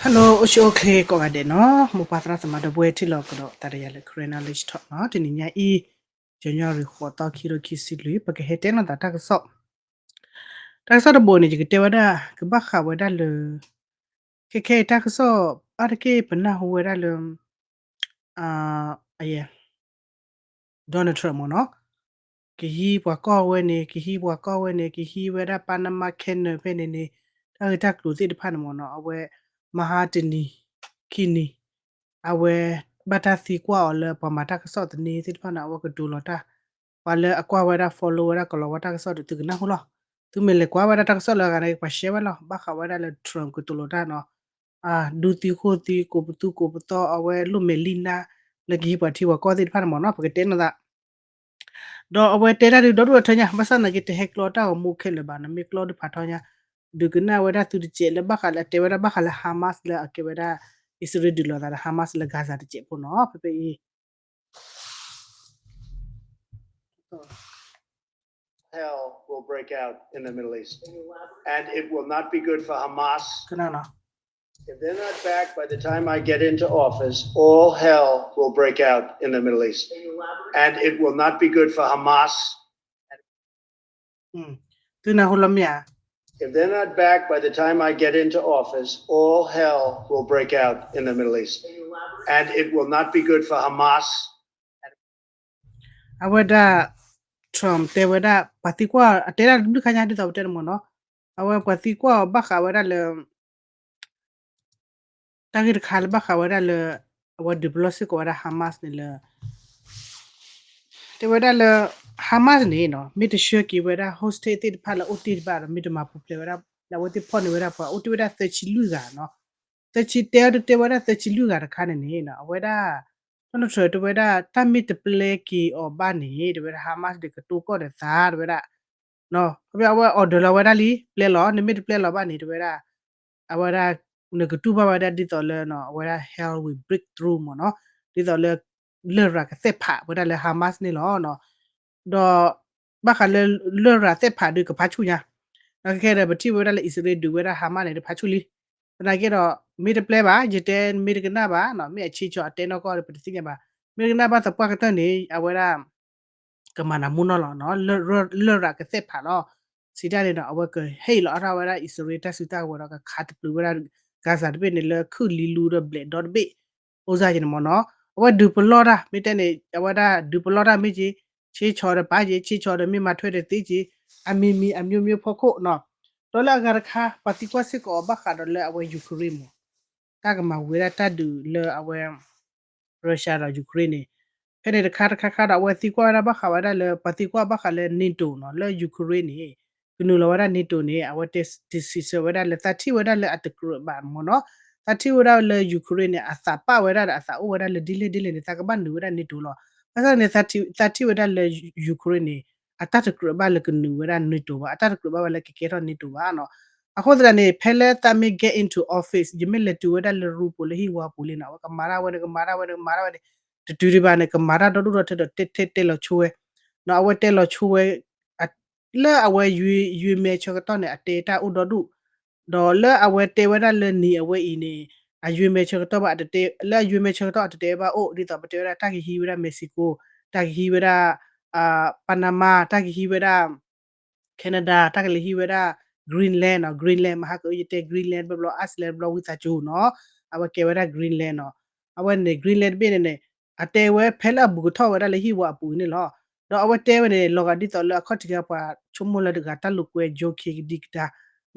Hello အိၣ်ဆူၣ်အိၣ်ချ့ကိးဂၤဒဲးနီၤ, မိၢ်ပၢ်သရၣ်သမါဒီပုၢ်ဝဲၢ်ထံၣ်လိာ်ကဒီးသးဒီးယၤလၢ Karen Knowledge Talk နီၤ, တနံၤညါအံၤ January ဃိးသီ ခံကထိခံဆံလွံၢ် ပကဟဲတဲလိာ်သးတၢ်ကစီၣ်, တၢ်ကစီၣ်တဘိန့ၣ် ယကတဲဝဲဒၣ် ကဘၣ်ဃးဝဲဒၣ်လၢ ခဲခဲအံၤတၢ်ကစီၣ်အါတက့ၢ် ပနၢ်ဟူဝဲဒၣ်လၢ အ Donald Trump မ့ၢ်နီၤ, ကဟံးပှၤကီၢ်ဝဲန့ၣ် ကဟံးပှၤကီၢ်ဝဲန့ၣ် ကဟံးဝဲဒၣ် Panama Canal ဖဲန့ၣ်န့ၣ် တၢ်ဂ့ၢ်တၢ်ကျိၤသ့ၣ်တဖၣ်န့ၣ်မ့ၢ်နီၤ, အဝဲ မဟါတနံၤ ခံနံၤ အဝဲ ဘၣ်တၢ်သံကွၢ်အီၤလၢပှၤမၤတၢ်ကစီၣ်သန့သ့ၣ်တဖၣ်န့ၣ် အဝဲကတိၤလီၤတၢ်, ပှၤလၢအကွၢ်ဝဲဒၣ် follow ဝဲဒၣ် ကလီၤဝဲတၢ်ကစီၣ်ဒီး သုကနၢ်ဟူလီၤ. သုမ့ၢ်လဲၤကွၢ်ဝဲဒၣ်တၢ်ကစီၣ်လၢအဂၤန့ၣ် ပှၤ share ဝဲလီၤ, ဘၣ်ဃးဝဲဒၣ်လၢ Trump ကတိၤလီၤတၢ်နီၤ, ဒူသံဃိသံ ကိးပသူကိးပသီ အဝဲလိၣ်မဲာ်လံနါ လၢကဟံးပှၤထံပှၤကီၢ်သ့ၣ်တဖၣ်န့ၣ်မ့ၢ်နီၤ, ပကတဲနီၤသး ဒီးအဝဲတဲတၢ်ဒုးဒီဒူၣ်ဒီထၢညါ, ဘၣ်ဆၣ်သနာ်က့ တဟဲကျီတၢ်ဂီၤမူခဲလၢာ်ဘၣ်နီၤ, မ့ၢ်ကျီဒုးဖးထီညါ, ဒုးကနၣ်ဝဲဒၣ်သုတစဲးလၢဘၣ်ဃးလၢအတဲဝဲဒၣ်ဘၣ်ဃးလၢ Hamas လၢအကဲဝဲဒၣ် အံၣ်စရ့လးဒုးလိာ်သးဒီး Hamas လၢ Gaza တစဲးဖိနီၤ, ဖဲဖဲအံၤ hell will break out in the Middle East. And it will not be good for Hamas. If they're not back by the time I get into office, all hell will break out in the Middle East. And it will not be good for Hamas. သုနၢ်ဟူလီၤမ့ၢ်ဧါ, If they're not back by the time I get into office, all hell will break out in the Middle East. And it will not be good for Hamas. အဝဲဒၣ် Trump တဲဝဲဒၣ် ပှၤသံကွၢ် အတဲဒၣ်တဘျုးခါညါဒ်သိးပတဲန့ၣ်မ့ၢ်နီၤ, အဝဲပှၤသံကွၢ်အီၤဘၣ်ဃးဝဲဒၣ်လၢ တၢ်ဂ့ၢ်တခါလၢဘၣ်ဃးဝဲဒၣ်လၢ အဝဲဒုးပလီၢ်စ့ၢ်ကီးဝဲဒၣ် Hamas န့ၣ်လၢ တဲဝဲဒၣ်လၢ Hamas န့ၣ်နီၤ မ့ၢ်တဆှၢက့ၤဝဲဒၣ် hostage သ့ၣ်တဖၣ်လၢအိၣ်တ့ၢ်တဘၣ်ဒီး မ့ၢ်တမၤပူၤဖျဲးဝဲဒၣ် လၢအဝဲသ့ၣ်ဖီၣ်န့ၢ်ဝဲဒၣ်ပှၤအိၣ်တ့ၢ်ဝဲဒၣ်သၢဆံလွံၢ်ဂၤနီၤ, သၢဆံတဲအီၤတတဲဝဲဒၣ်သၢဆံလွံၢ်ဂၤတခါန့ၣ်န့ၣ် အဝဲဒၣ် Donald Trump တဲဝဲဒၣ် တၢ်မ့ၢ်တပျဲက့ၤအီၤဘၣ်န့ၣ် တဲဝဲဒၣ် Hamas ဒီးကတိၤကီၢ်ဒီးသး တဲဝဲဒၣ် ဖဲအဝဲ order လီၤဝဲဒၣ်လံ ပျဲလီၤ နမ့ၢ်တပျဲလီၤဘၣ်န့ၣ် တဲဝဲဒၣ် အဝဲဒၣ် နကတူၢ်ဘၣ်ဝဲဒၣ်ဒ်သိးလၢ အဝဲဒၣ် hell will break through မ့ၢ်နီၤ, ဒ်သိးလၢ လရာ်ကသဲးဖးဝဲဒၣ်လၢ Hamas န့ၣ်လီၤ. ဒီး ဘၣ်ဃးလၢ လရာ်သဲးဖးဒုးကဖးဆူၣ်ညါ, ဒီးခဲခဲဒီး ပထံၣ်ဝဲဒၣ်လၢ အံၣ်စရ့လးဒုးဝဲဒၣ် Hamas န့ၣ် တဖးဆူၣ်လံ. သနာ်က့ဒီး မ့ၢ်တပျဲဘၣ် ယတဲမ့ၢ်တကနၣ်ဘၣ်နီၤ, မ့ၢ်အဆ့ဆီအတဲနီၢ်ကီၢ်ဒီး ပတသ့ၣ်ညါဘၣ်. မ့ၢ်တကနၣ်ဘၣ်သပှၢ်ကတၢၢ်န့ၣ် အဝဲဒၣ် ကမၤနၤမူနီၢ်လီၤနီၤ, လရာ်ကသဲးဖးလီၤ. စံးတၢ်န့ၣ်ဒီး အဝဲကဟ့ၣ်လီၤအါထီၣ်ဝဲဒၣ် အံၣ်စရ့လးတၢ်စုတၢ်ကဝဲၤဒီး ကခးတပျုာ်ဝဲဒၣ် Gaza တဘ့ၣ်န့ၣ် လၢခုၣ်လံလူဒီးဘျဲးဒီတဘ့ၣ် အိၣ်စၢ်က့န့ၣ်မ့ၢ်နီၤ. အဝဲဒုးပလီၢ်တၢ် မ့ၢ်တဲန့ၣ် အဝဲဒၣ်ဒုးပလီၢ်တၢ်မ့ၢ်က့ၤ ဆ့ဆီဒီးပာ်က့ၤ ဆ့ဆီဒီးမ့ၢ်မၤထွဲဒီးသ့က့ၤ အမံၤမံၤအမျိုးမျိုးဖီခိၣ်နီၤ. ဒီးလၢအဂၤတခါ ပှၤသံကွၢ်စ့ၢ်ကီးအီၤဘၣ်ဃးဒီးလၢအဝဲ Ukraine မ့ၢ် တၢ်ကမၤဝံၤဝဲဒၣ်တၢ်ဒုးလၢအဝဲ Russia ဒီး Ukraine န့ၣ် ဖဲန့ၣ်တခါတခါခါဒီး အဝဲသံကွၢ်ဝဲဒၣ်ဘၣ်ဃးဝဲဒၣ်လၢ ပှၤသံကွၢ်ဘၣ်ဃးလၢ NATO နီၤ လၢ Ukraine န့ၣ် ကနုာ်လီၤဝဲဒၣ် NATO န့ၣ် အဝဲတဲစံးဆၢဝဲဒၣ်လၢ သးထံၣ်ဝဲဒၣ်လၢအတကြၢးဘၣ်မ့ၢ်နီၤ. သးထံၣ်ဝဲဒၣ်လၢ Ukraine န့ၣ် အသးပာ်ဝဲဒၣ်ဒီးအသးအိၣ်ဝဲဒၣ်လၢဒ်လဲၣ်ဒ်လဲၣ်န့ၣ် သးကဘၣ်နုာ်ဝဲဒၣ် NATO လီၤ. ဘၣ်ဆၣ်န့ၣ် သးထံၣ်ဝဲဒၣ်လၢ Ukraine န့ၣ် အတၢ်တကြၢးဘၣ်လၢကနုာ်ဝဲဒၣ် NATO ဘၣ်, အတၢ်တကြၢးဘၣ်ဝဲလၢကကဲထီၣ် NATO ဘၣ်နီၤ. အဃိသတးန့ၣ် ဖဲလၢသးမ့ၢ် get into office ယမ့ၢ်လဲၤတုၤဝဲဒၣ်လၢရူပူၤလၢဟံၣ်ဝါပူၤလံနီၤ အဝဲကမၤတၢ်ဝဲန့ၣ် ကမၤတၢ်ဝဲန့ၣ် ကမၤတၢ်ဝဲန့ၣ် တတုၤဒံးဘၣ်န့ၣ် ကမၤတၢ်ဒီဒူၣ်ဒီထၢဒီး တဲတဲတဲလီၤဆိဝဲ နီၤ အဝဲတဲလီၤဆိဝဲ လၢအဝဲယွၤမဲာ်ဆၢကတီၢ်န့ၣ် အတဲတၢ်အိၣ်ဒီဒူၣ် ဒီးလၢအဝဲတဲဝဲဒၣ်လၢနံၤအဝဲအံၤန့ၣ် အယွၤမဲာ်ဆၢကတီၢ်ဘၣ် အတတဲ လၢအယွၤမဲာ်ဆၢကတီၢ်အတတဲဘၣ်အိၣ် ဒ်သိးပတဲဝဲဒၣ်တၢ်ကဟံးဝဲဒၣ် Mexico တၢ်ကဟံးဝဲဒၣ် Panama တၢ်ကဟံးဝဲဒၣ် Canada တၢ်ကလဲၤဟံးဝဲဒၣ် Greenland နီၤ Greenland မဟါကအုယတဲ Greenland တဘျီဘျီ Iceland တဘျီဝံသးစူၤနီၤ အဝဲကဲဝဲဒၣ် Greenland နီၤ အဝဲန့ၣ် Greenland တဘ့ၣ်န့ၣ်န့ၣ် အတဲဝဲဖဲလၢအဘူးကထီၣ်ဝဲဒၣ်လၢဟံၣ်ဝါအပူၤန့ၣ်လီၤ. ဒီးအဝဲတဲဝဲန့ၣ် လီၤဂာ်ဒ်သိးလၢအခီၣ်ထံးကပှၤဆိကမိၣ်လၢတဂၤတၢ်လိာ်ကွဲ ယိၤခ့ကဒံကဒါ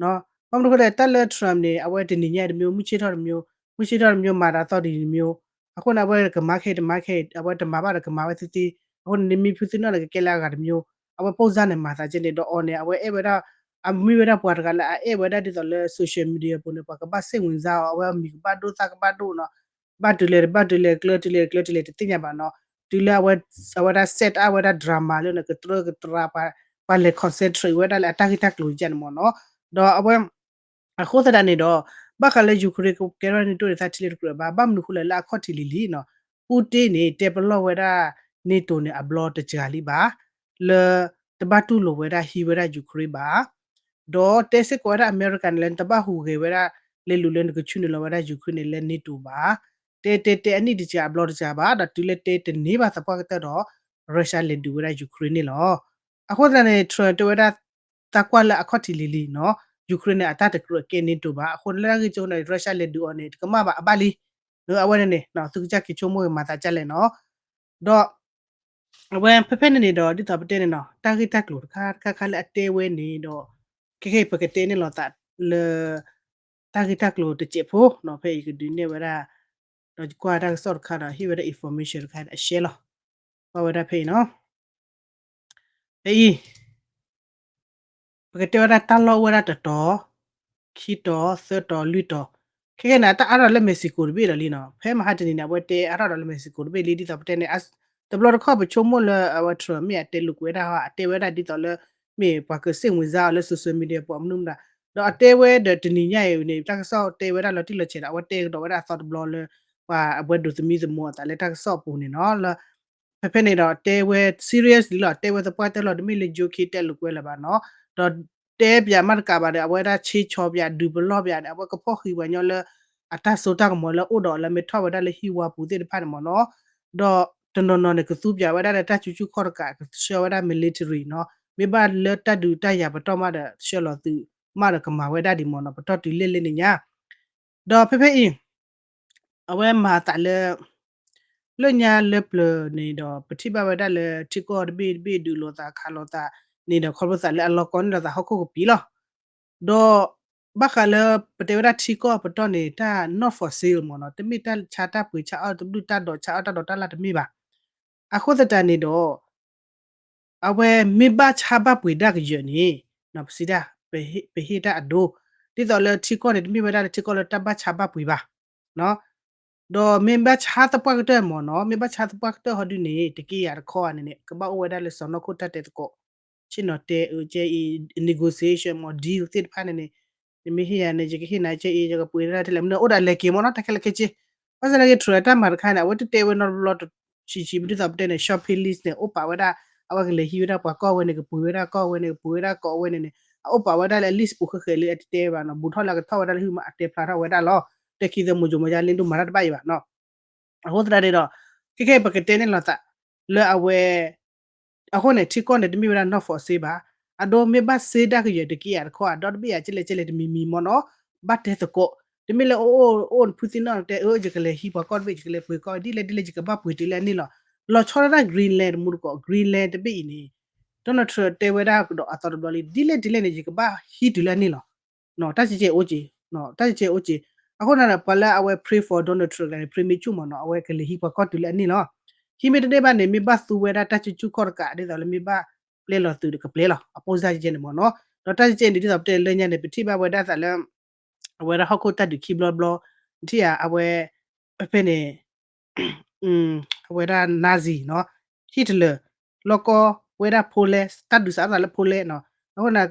ဘၣ်မနုၤအဃိလဲၣ် တၢ်လၢ Trump န့ၣ် အဝဲတနံၤညါတမျိုး မုၢ်ဆ့ၣ်ထီၣ်တမျိုး မုၢ်ဆ့ၣ်ထီၣ်တမျိုးမၤတၢ်သီၣ်တံၤတမျိုး အဃိန့ၣ် အဝဲကမၤခဲအံၤတမၤခဲအံၤ အဝဲတမၤဘၣ်ဒီးကမၤဝဲသ့သ့ အဃိန့ၣ် နမ့ၢ်ဖုသ့ၣ်နီၣ်န့ၣ် ကကဲလၢအဂၤတမျိုး အဝဲ ပုံစံ န့ၣ် မၤသးကဲန့ၣ် ဒီးအီၤန့ၣ် အဝဲအဲၣ်ဝဲဒၣ် အမ့ၢ်ဝဲဒၣ်ပှၤတဂၤလၢအအဲၣ်ဝဲဒၣ်ဒ်သိးလၢ social media ပူၤန့ၣ် ပှၤကဘၣ်စိတ်ဝင်စားအီၤ အဝဲအမံၤကဘၣ်ဒိၣ်သၣ်ကဘၣ်ဒိၣ်နီၤ ဘၣ်တုၤလဲၣ်တဘၣ်တုၤလဲၣ် ကျၢတုၤလဲၣ်တကျၢတုၤလဲၣ်တသ့ၣ်ညါဘၣ်နီၤ တုၤလၢအဝဲဒၣ် set up ဝဲဒၣ် drama လၢန့ၣ် ကတြၢကတြး ပှၤလဲၤ concentrate ဝဲဒၣ်လၢအတၢ်ဂ့ၢ်တၢ်ကျိၤန့ၣ်မ့ၢ်နီၤ ဒီးအဝဲ အဃိသတးန့ၣ်ဒီး ဘၣ်ဃးလၢ Ukraine ကကဲထီၣ် NATO န့ၣ် သးထံၣ်လၢတကြၢးဘၣ် ဘၣ်မနုၤဃိလဲၣ်လၢအခီၣ်ထံးလံၤလံၤနီၤ Putin န့ၣ် တဲပလီၢ်ဝဲဒၣ် NATO န့ၣ် အဘျီတစှၤလံဘၣ် လၢတဘၣ်တူၢ်လိာ်ဝဲဒၣ်ဟံးဝဲဒၣ် Ukraine ဘၣ် ဒီးတဲစ့ၢ်ကီးဝဲဒၣ်အမဲရကၤန့ၣ်လၢ နတဘၣ်ဟူးဂဲၤဝဲဒၣ် လဲၤလူၤလၢနကဆူနုာ်လီၤဝဲဒၣ် Ukraine န့ၣ်လၢ NATO ဘၣ်. တဲတဲတဲအနံၣ်တစှၤအဘျီတစှၤဘၣ် ဒီးတုၤလၢတဲတန့ၢ်ဘၣ်သပှၢ်ကတၢၢ်ဒီး Russia လဲၤဒုးဝဲဒၣ် Ukraine န့ၣ်လီၤ. အဃိသတးန့ၣ် Trump တဲဝဲဒၣ် သးကွၢ်လၢအခီၣ်ထံးလံၤလံၤနီၤ Ukraine န့ၣ် အတၢ်တကြၢးကဲ NATO ဘၣ်. အဃိန့ၣ်လၢတၢ်ဂ့ၢ်ကီန့ၣ် Russia လဲၤဒုးအီၤန့ၣ် တကမၣ်ဘၣ်အဘၣ်လံ. အဝဲန့ၣ်န့ၣ် သုကစၢ်က့ၤဆိကမိၣ်က့ၤမၤသးဒ်လဲၣ်နီၤ. ဒီး အဝဲဖဲဖဲန့ၣ်န့ၣ်ဒီး ဒ်သိးပတဲန့ၣ်နီၤ တၢ်ဂ့ၢ်တၢ်ကျိၤတခါတခါခါလၢအတဲဝဲန့ၣ်ဒီး ခဲကဲပကတဲန့ၣ်လီၤသးလၢ တၢ်ဂ့ၢ်တၢ်ကျိၤတစဲးဖိနီၤ ဖဲအံၤကဒုးနဲၣ်ဝဲဒၣ် ဒီးကွၢ်တၢ်ကစီၣ်တခါဒီး ဟ့ၣ်ဝဲဒၣ် information တခါန့ၣ် အရှဲလီၤ. ကွၢ်ဝဲဒၣ်ဖဲအံၤနီၤ ဖဲအံၤ ပကတဲဝဲဒၣ်တၢ်လီၢ်အိၣ်ဝဲဒၣ်တတီၤ, ခံတီၤ, သၢတီၤ, လွံၢ်တီၤ, ခဲကဲန့ၣ် အတၢ်အါထီၣ်လၢ Mexico တဘ့ၣ်ဒီးလံနီၤ. ဖဲမဟါတနံၤန့ၣ် အဝဲတဲအါထီၣ်ဒီးလၢ Mexico တဘ့ၣ်လံ ဒ်သိးပတဲန့ၣ် တဘျီတခီၣ်ပဆိကမိၣ်လၢအဝဲ Trump မ့ၢ်အတဲလိာ်ကွဲးဒၣ်ဟီ အတဲဝဲဒၣ်ဒ်သိးလၢ မ့ၢ်ပှၤကစ့ၣ်ဝင်စားအီၤလၢ social media ပှၤမနုၤမတၤ, ဒီးအတဲဝဲဒီးတနံၤညါအံၤန့ၣ် တၢ်ကစီၣ်တဲဝဲဒၣ်လီၤတံၢ်လီၤဆဲးဒီး အဝဲတဲကဒီးဝဲဒၣ်အသီတဘျီလၢ ပှၤအဝဲဒိးသမံသမိးအသးလၢတၢ်ကစီၣ်အပူၤန့ၣ်နီၤ လၢ ဖဲဖဲန့ၣ်ဒီးတဲဝဲ serious လံလီၤ တဲဝဲသပှၢ်တၢၢ်လီၤ တမ့ၢ်လၢ joke တဲလိာ်ကွဲလၢၤဘၣ်နီၤ, ဒီးတဲပၠးမးတကးဘၣ်ဒီး အဝဲဒၣ်ဆ့ဆီပၠးဒုးပလီၢ်ပၠးန့ၣ် အဝဲကဖီၣ်ဃံးပှၤညီလၢ အတၢ်စိတၢ်ကမီၤလၢအိၣ်ဒီးလၢမ့ၢ်ထီၣ်ဝဲဒၣ်လၢဟံၣ်ဝါပူၤသ့ၣ်တဖၣ်န့ၣ်မ့ၢ်နီၤ, ဒီးတနီၤနီၤန့ၣ် ကသူပၠးဝဲဒၣ်လၢတၢ်စုဆူၣ်ခီၣ်တကး ကဆှၢဝဲဒၣ် military နီၤ, မ့ၢ်ဘၣ်လၢတၢ်ဒုးတၢ်ယၤပတီၢ်မးဒီး ဆှၢလီၤသုးမးဒီးကမၤဝဲဒၣ်ဒံးမ့ၢ်နီၤ, ပတီၢ်တုၤလၢလၢန့ၣ်ညါ ဒီးဖဲဖဲအံၤ အဝဲမၤအသးလၢ လၢညါလၢပျၢၤန့ၣ်ဒီး ပထံၣ်ဘၣ်ဝဲဒၣ်လၢထံကီၢ်တဘ့ၣ်တဘ့ၣ် ဒုးလိာ်သးခးလိာ်သးန့ၣ်ဒီး ခီဖျိသးလၢအလီၢ်ကီၢ်န့ၣ်လိာ်သးဟီၣ်ခိၣ်ကပံာ်လီၤ. ဒီးဘၣ်ဃးလၢပတဲဝဲဒၣ်ထံကီၢ်ပတီၢ်န့ၣ် တၢ် not for sale မ့ၢ်နီၤ, တမ့ၢ်တၢ်ဆါတၢ်ပှ့ၤဆါအီၣ်တဘျုး တၢ်ဒိးဆါအီၣ်တၢ်ဒိးတၢ်လၢ်တမ့ၢ်ဘၣ်. အဃိသတးန့ၣ်ဒီး အဝဲမ့ၢ်ဘၣ်ဆါဘၣ်ပှ့ၤဒၣ်ကယၢၤန့ၣ် ပစံးဒၣ် ပဟ့ၣ်တၢ်အဒိ, ဒ်သိးလၢထံကီၢ်န့ၣ် တမ့ၢ်ဝဲဒၣ်လၢထံကီၢ်လၢတၢ်ဘၣ်ဆါဘၣ်ပှ့ၤဘၣ်. ဒီးမ့ၢ်ဘၣ်ဆါသပှၢ်ကတၢၢ်မ့ၢ်နီၤ, မ့ၢ်ဘၣ်ဆါသပှၢ်ကတၢၢ်ဟီဒုန့ၣ် တက့ယၤတခီဧါန့ၣ်န့ၣ် ကဘၣ်အိၣ်ဝဲဒၣ်လၢစီၢ်နီၤခိၣ်တၢ်တဲသကိး, ဆ့ၣ်နီၤတဲအၢကဲအံၤ negotiation မ့ၢ် deal သ့ၣ်တဖၣ်န့ၣ်န့ၣ်, နမ့ၢ်ဟ့ၣ်ယၤန့ၣ် ယကဟ့ၣ်နၤကဲအံၤ ယကပှ့ၤဒၣ်ထဲလဲၣ် မနုၤအိၣ်ဒီးအလဲၤက့ၤမ့ၢ်နီၤ တၢ်ခဲလၢာ်ခဲဆ့, ဘၣ်ဆၣ်သနာ်က့ Trump တၢ်မၤတခါန့ၣ် အဝဲတတဲဝဲနီတဘျီ ဆံးဆံး ဒ်သိးပတဲန့ၣ် shopping list န့ၣ် အိၣ်ပာ်ဝဲဒၣ် အဝဲကလဲၤဟံးဝဲဒၣ်ပှၤကီၢ်ဝဲန့ၣ် ကပှ့ၤဝဲဒၣ်ကီၢ်ဝဲန့ၣ် ကပှ့ၤဝဲဒၣ်ကီၢ်ဝဲန့ၣ်န့ၣ် အအိၣ်ပာ်ဝဲဒၣ်လၢအ list ပူၤဃဲးဃဲးလၢအတတဲဘၣ်နီၤ, ဘူးထီၣ်လၢအကထီၣ်ဝဲဒၣ်လၢဟံၣ်မးအတဲဖျါထီၣ်ဝဲဒၣ်လီၤ. တခံသမိးယိၤမီၤယါလ့ဒိၣ်မၤတၢ်တဘၣ်အံၤဘၣ်နီၤ. အဃိသတးန့ၣ်ဒီး ခဲခဲပကတဲန့ၣ်လိာ်သး လၢအဝဲ အဃိန့ၣ် ထံကီၢ်န့ၣ် တမ့ၢ်ဝဲဒၣ် not for sale ဘၣ်. အဒိမ့ၢ်ဘၣ်စ့ဒၣ်ကယဲၢ်တက့ယၤတခီ အဒီတဘ့ၣ်ယၤကလဲၣ်ကလဲၣ်တမံၤမံၤမ့ၢ်နီၤ, ဘၣ်တဲသကိး, တမ့ၢ်လၢအိၣ်အိၣ်အိၣ်ဖုသ့ၣ်နီၣ်တဲ အၢ ယကလဲၤဟံးပှၤကီၢ်တဘ့ၣ် ယကလဲၤပှ့ၤကီၢ် ဒ်လဲၣ်ဒ်လဲၣ် ယကဘၣ်ပှ့ၤတုၤလၢအန့ၣ်လီၤ. လီၤဆီဒၣ်တၢ် Greenland တမူတကိး Greenland တဘ့ၣ်အံၤန့ၣ် Donald Trump တဲဝဲဒၣ်ကဒီးအသီတဘျီလံ ဒ်လဲၣ်ဒ်လဲၣ်န့ၣ် ယကဘၣ်ဟံးတုၤလၢအန့ၣ်လီၤ. တၢ်ကဲကဲအိၣ်က့ၤ, တၢ်ကဲကဲအိၣ်က့ၤ. အဃိန့ၣ် ပှၤလၢအဝဲ pray for Donald Trump န့ၣ် pray မ့ၢ်ဆူၣ်မ့ၢ်နီၤ အဝဲကလဲၤဟံးပှၤကီၢ်တုၤလၢအန့ၣ်လီၤ. ဟံးမ့ၢ်တန့ၢ်ဘၣ်န့ၣ် မ့ၢ်ဘၣ်သူဝဲဒၣ်တၢ်စုဆူၣ်ခီၣ်တကး ဒ်သိးလၢမ့ၢ်ဘၣ်ပျဲလီၤသုးဒီး ကပျဲလီၤ အပိစၢ်ကဲန့ၣ်မ့ၢ်နီၤ. ဒီးတၢ်ကဲကဲန့ၣ် ဒ်သိးပတဲလၢညါန့ၣ် ပထံၣ်ဘၣ်ဝဲဒၣ်သးလၢ အဝဲဒၣ်ဟီၣ်ခိၣ်တၢ်ဒုးခံဘျီတဘျီ ထံၣ်ဧါ အဝဲ ဖဲဖဲန့ၣ် အဝဲဒၣ် Nazi နီၤ Hitler လီၢ်ကီၢ်ဝဲဒၣ် Poland တၢ်ဒုးစးအသးလၢ Poland နီၤ. အဃိန့ၣ်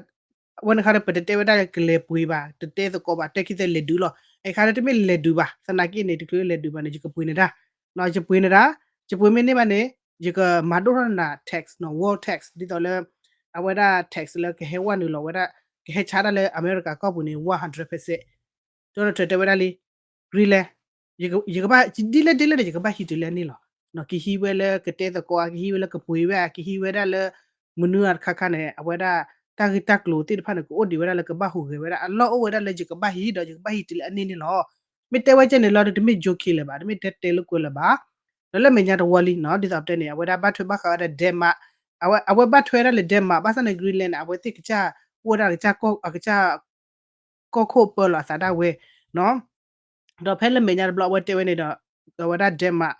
အဝဲန့ၣ်ခါဒီး ပတတဲဝဲဒၣ်ကလဲၤပှ့ၤဘၣ် တတဲသကိးဘၣ် တဲခံသလဲၤဒုးလီၤ. အခါဒီးတမ့ၢ်လဲၤဒုးဘၣ် သနာ်က့န့ၣ် တချုးလဲၤဒုးဘၣ်န့ၣ် ယကပှ့ၤန့ၢ်တၢ် ယပှ့ၤန့ၢ်တၢ် ယပှ့ၤမ့ၢ်န့ၢ်ဘၣ်န့ၣ် ယကမၤဒိၣ်ထီၣ်နၤ tax နီၤ war tax ဒ်သိးလၢ အဝဲဒၣ် tax လၢကဟဲဝဲနုာ်လီၤဝဲဒၣ် ကဟဲဆါတၢ်လၢအမဲရကၤကီၢ်ပူၤန့ၣ် one hundred percent Donald Trump တဲဝဲဒၣ်လံ Greenland ယကဘၣ် ဒ်လဲၣ်ဒ်လဲၣ်န့ၣ် ယကဘၣ်ဟံးတုၤလၢအန့ၣ်လီၤ. ကဟံးဝဲလၢကတဲသကိး ကဟံးဝဲလၢကပှ့ၤဝဲ ကဟံးဝဲဒၣ်လၢ မနုၤအတခါခါန့ၣ် အဝဲဒၣ် တၢ်ဂ့ၢ်တၢ်ကျိၤသ့ၣ်တဖၣ်န့ၣ် ကအိၣ်ဒံးဝဲဒၣ်လၢကဘၣ်ဟူးဂဲၤဝဲဒၣ် အလီၢ်အိၣ်ဝဲဒၣ်လၢယကဘၣ်ဟံးဒီး ယကဘၣ်ဟံးတုၤလၢအန့ၣ်န့ၣ်လီၤ. မ့ၢ်တဲဝဲကဲန့ၣ်လီၤ တမ့ၢ် joke လၢၤဘၣ် တမ့ၢ်တဲတဲလိာ်ကွဲလၢၤဘၣ်. ဒီးလၢမဲာ်ညါတဝီလံနီၤ ဒ်သိးပတဲန့ၣ် အဝဲဒၣ်ဘၣ်ထွဲဘၣ်ဃးဝဲဒၣ် Denmark အဝဲဘၣ်ထွဲဝဲဒၣ်လၢ Denmark ဘၣ်ဆၣ်န့ၣ် Greenland န့ၣ် အဝဲသ့ၣ်ကစၢ် အိၣ်ဝဲဒၣ်ကစၢ် ကီၢ်ခိၣ်ပၢလီၤအသးဒၣ်ဝဲနီၤ. ဒီးဖဲလၢမဲာ်ညါတဘျီအဝဲတဲဝဲန့ၣ်ဒီး အဝဲဒၣ် Denmark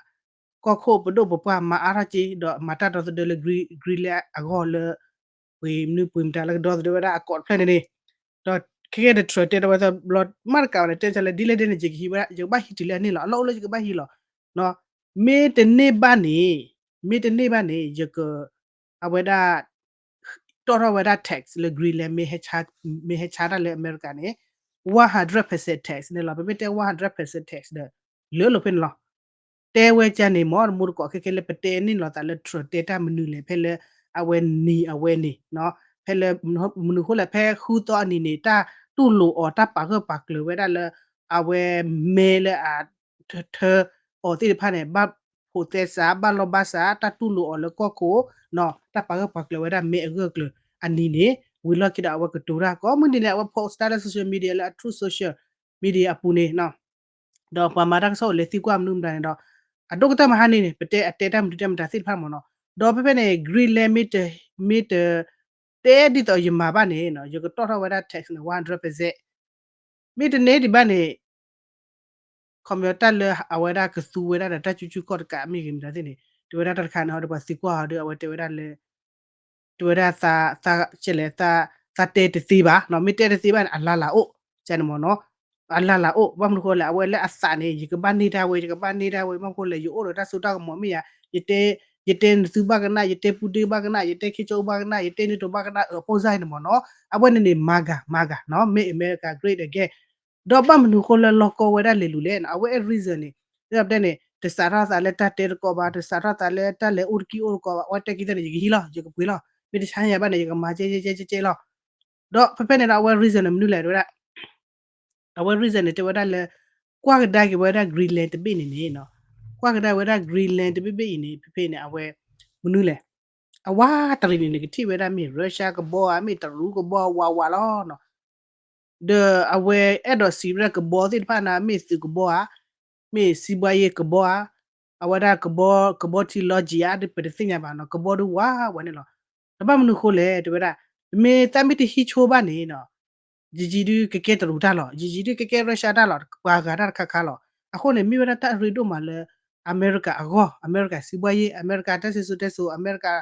ကီၢ်ခိၣ်ပဒိၣ်ပပှၢ်မၤအါထီၣ်က့ ဒီးမၤတၢ်ဒီသဒၢလၢ Greenland အဂီၢ်လၢ ပှ့ၤမနုၤပှ့ၤမတၤလၢကဒီသဒၢဝဲဒၣ်အကိးတဖျၢၣ်န့ၣ်န့ၣ် ဒီးခဲကဲဒီး Trump တဲထီၣ်ဝဲသဘျီ မ့ၢ်တကးဝဲန့ၣ် တဲဆၢလၢ ဒ်လဲၣ်ဒ်လဲၣ်န့ၣ် ယကဟံးဝဲဒၣ် ယကဘၣ်ဟံးတုၤလၢအန့ၣ်လီၤ အလီၢ်အိၣ်လၢယကဘၣ်ဟံးလီၤ. မ့ၢ်တန့ၢ်ဘၣ်န့ၣ် မ့ၢ်တန့ၢ်ဘၣ်န့ၣ် ယက အဝဲဒၣ် တီၣ်ထီၣ်ဝဲဒၣ် tax လၢ Greenland မ့ၢ်ဟဲဆါတၢ်လၢအမဲရကၤန့ၣ် one hundred percent tax န့ၣ်လီၤ. ပမ့ၢ်တဲ one hundred percent tax ဒီး လၢလိာ်ဖဲန့ၣ်လီၤ. တဲဝဲကန့ၣ် မ့ၢ်တမူတကိးခဲခဲလၢပတဲန့ၢ်လိာ်သးလၢ Trump တဲတၢ်မနုၤလဲၣ် ဖဲလၢအဝဲနံၤအဝဲန့ၣ် ဖဲလၢ မနုၤဃိလဲၣ် ဖဲဃုသီအနံၤန့ၣ် တၢ်တူၢ်လိာ်အီၤ တၢ်ပာ်ဂၢၢ်ပာ်ကျၢၤဝဲဒၣ်လၢ အဝဲမဲလၢအထၢအီၤသ့ၣ်တဖၣ်န့ၣ် ဘၣ်ဖိးသဲစး ဘၣ်လီၢ်ဘၣ်စး တၢ်တူၢ်လိာ်အီၤလၢကီၢ်ခိၣ် တၢ်ပာ်ဂၢၢ်ပာ်ကျၢၤဝဲဒၣ်မဲအဂၢၢ်အကျၢၤအနံၤန့ၣ် ဝံၤလီၢ်ခံဒီးအဝဲကတိၤတၢ်ကိးမုၢ်နံၤန့ၣ် အဝဲ post တၢ်လၢ social media လၢအ Truth Social Media အပူၤန့ၣ် ဒီးပှၤမၤတၢ်ကစီၣ်အိၣ်လဲၤသံကွၢ်မနုၤမတၤန့ၣ်ဒီး အဒိၣ်ကတၢၢ်မဟါန့ၣ်န့ၣ် ပတဲအတဲတၢ်မနုၤတၢ်မတၤသ့ၣ်တဖၣ်မ့ၢ်နီၤ, ဒီးဖဲဖဲန့ၣ် Greenland မ့ၢ်တ မ့ၢ်တ တဲဒ်သိးယမၤဘၣ်န့ၣ်နီၤ ယကတီၣ်ထီၣ်ဝဲဒၣ် tax န့ၣ် one hundred percent မ့ၢ်တန့ၢ်ဒံးဘၣ်န့ၣ် ခီပညီတၢ်လၢအဝဲဒၣ်ကသူဝဲဒၣ်ဒီးတၢ်ကူကူကီၢ်တကးမ့ၢ်ဂ့ၤမတၤသ့ၣ်န့ၣ် တဲဝဲဒၣ်တၢ်တခါန့ၣ် ဟီဒီးပှၤသံကွၢ်ဟီဒီး အဝဲတဲဝဲဒၣ်လၢ တဲဝဲဒၣ် ကဲလဲၣ် သးတဲတသ့ဘၣ်နီၤ မ့ၢ်တဲတသ့ဘၣ်န့ၣ် အလါလၤအိၣ် ကန့ၣ်မ့ၢ်နီၤ အလါလၤအိၣ် ဘၣ်မနုၤဃိလဲၣ် အဝဲလၢအသးန့ၣ် ယကဘၣ်န့ၢ်တၢ်ဝဲ ယကဘၣ်န့ၢ်တၢ်ဝဲ ဘၣ်မနုၤဃိလဲၣ် ယအိၣ်ဒီးတၢ်စိတၢ်ကမီၤမ့ၢ်ယၤ ယတဲ ယတဲနသူဘၣ်ကနၣ် ယတဲပူတ့ဘၣ်ကနၣ် ယတဲခ့ကၠိဘၣ်ကနၣ် ယတဲနတီၤဘၣ်ကနၣ် အၢ အပိၢ်စၢ်န့ၣ်မ့ၢ်နီၤ အဝဲန့ၣ်န့ၣ် MAGA MAGA နီၤ Make America Great Again ဒီးဘၣ်မနုၤဃိလၢလီၢ်ကီဝဲဒၣ်လဲၤလူၤလဲၣ်နီၤ အဝဲအဲၣ် reason န့ၣ် ဒ်သိးပတဲန့ၣ် တစးထီၣ်သးလၢတၢ်တဲတကိးဘၣ် တစးထီၣ်သးလၢတၢ်လဲၤအိၣ်တကံၢ်အိၣ်တကိးဘၣ် အဝဲတဲက့ၤသၢန့ၣ် ယကဟံးလီၤ ယကပှ့ၤလီၤ မ့ၢ်တဆါညါဘၣ်န့ၣ် ယကမၤကဲကဲကဲကဲလီၤ ဒီးဖဲဖဲန့ၣ်ဒီးအဝဲ reason န့ၣ်မနုၤလဲၣ်တဲဝဲဒၣ် အဝဲ reason န့ၣ် တဲဝဲဒၣ်လၢ ကွၢ်ကဒါက့ၤဝဲဒၣ် Greenland တဘ့ၣ်န့ၣ်န့ၣ်နီၤ ကွၢ်ကဒါဝဲဒၣ် Greenland တဘ့ၣ်ဘ့ၣ်အံၤန့ၣ် ဖဲဖဲန့ၣ် အဝဲ မနုၤလဲၣ် အဝဲတရံးန့ၣ် နကထံၣ်ဝဲဒၣ်မ့ၢ် Russia ကဘီဧါ မ့ၢ်တရူးကဘီဝးဝးလီၤနီၤ ဒီးအဝဲအဲၣ်ဒိးစံးဝဲဒၣ်ကဘီသ့ၣ်တဖၣ်န့ၣ် မ့ၢ်သုးကဘီဧါ မ့ၢ်စံးဘှါယ့ၢ်ကဘီဧါ အဝဲဒၣ်ကဘီ ကဘီထံလီၤကံၤဧါ ပတသ့ၣ်ညါဘၣ်နီၤ ကဘီဒုးဝးဝးန့ၣ်လီၤ ဒီးဘၣ်မနုၤဃိလဲၣ် တဲဝဲဒၣ် မ့ၢ်တၢ်မ့ၢ်တဟံးဆိဘၣ်န့ၣ်နီၤ ယံာ်ယံာ်ဒုးကကဲတရူးတၢ်လီၤ ယံာ်ယံာ်ဒုးကကဲ Russia တၢ်လီၤ ပှၤဂၤတၢ်တခါခါလီၤ အဃိန့ၣ် မ့ၢ်ဝဲဒၣ်တၢ်အရ့ဒိၣ်မးလၢ အမဲရကၤအဂီၢ် အမဲရကၤစံးဘှါယ့ၢ် အမဲရကၤတၢ်စံၣ်စိၤတဲစိၤ အမဲရကၤ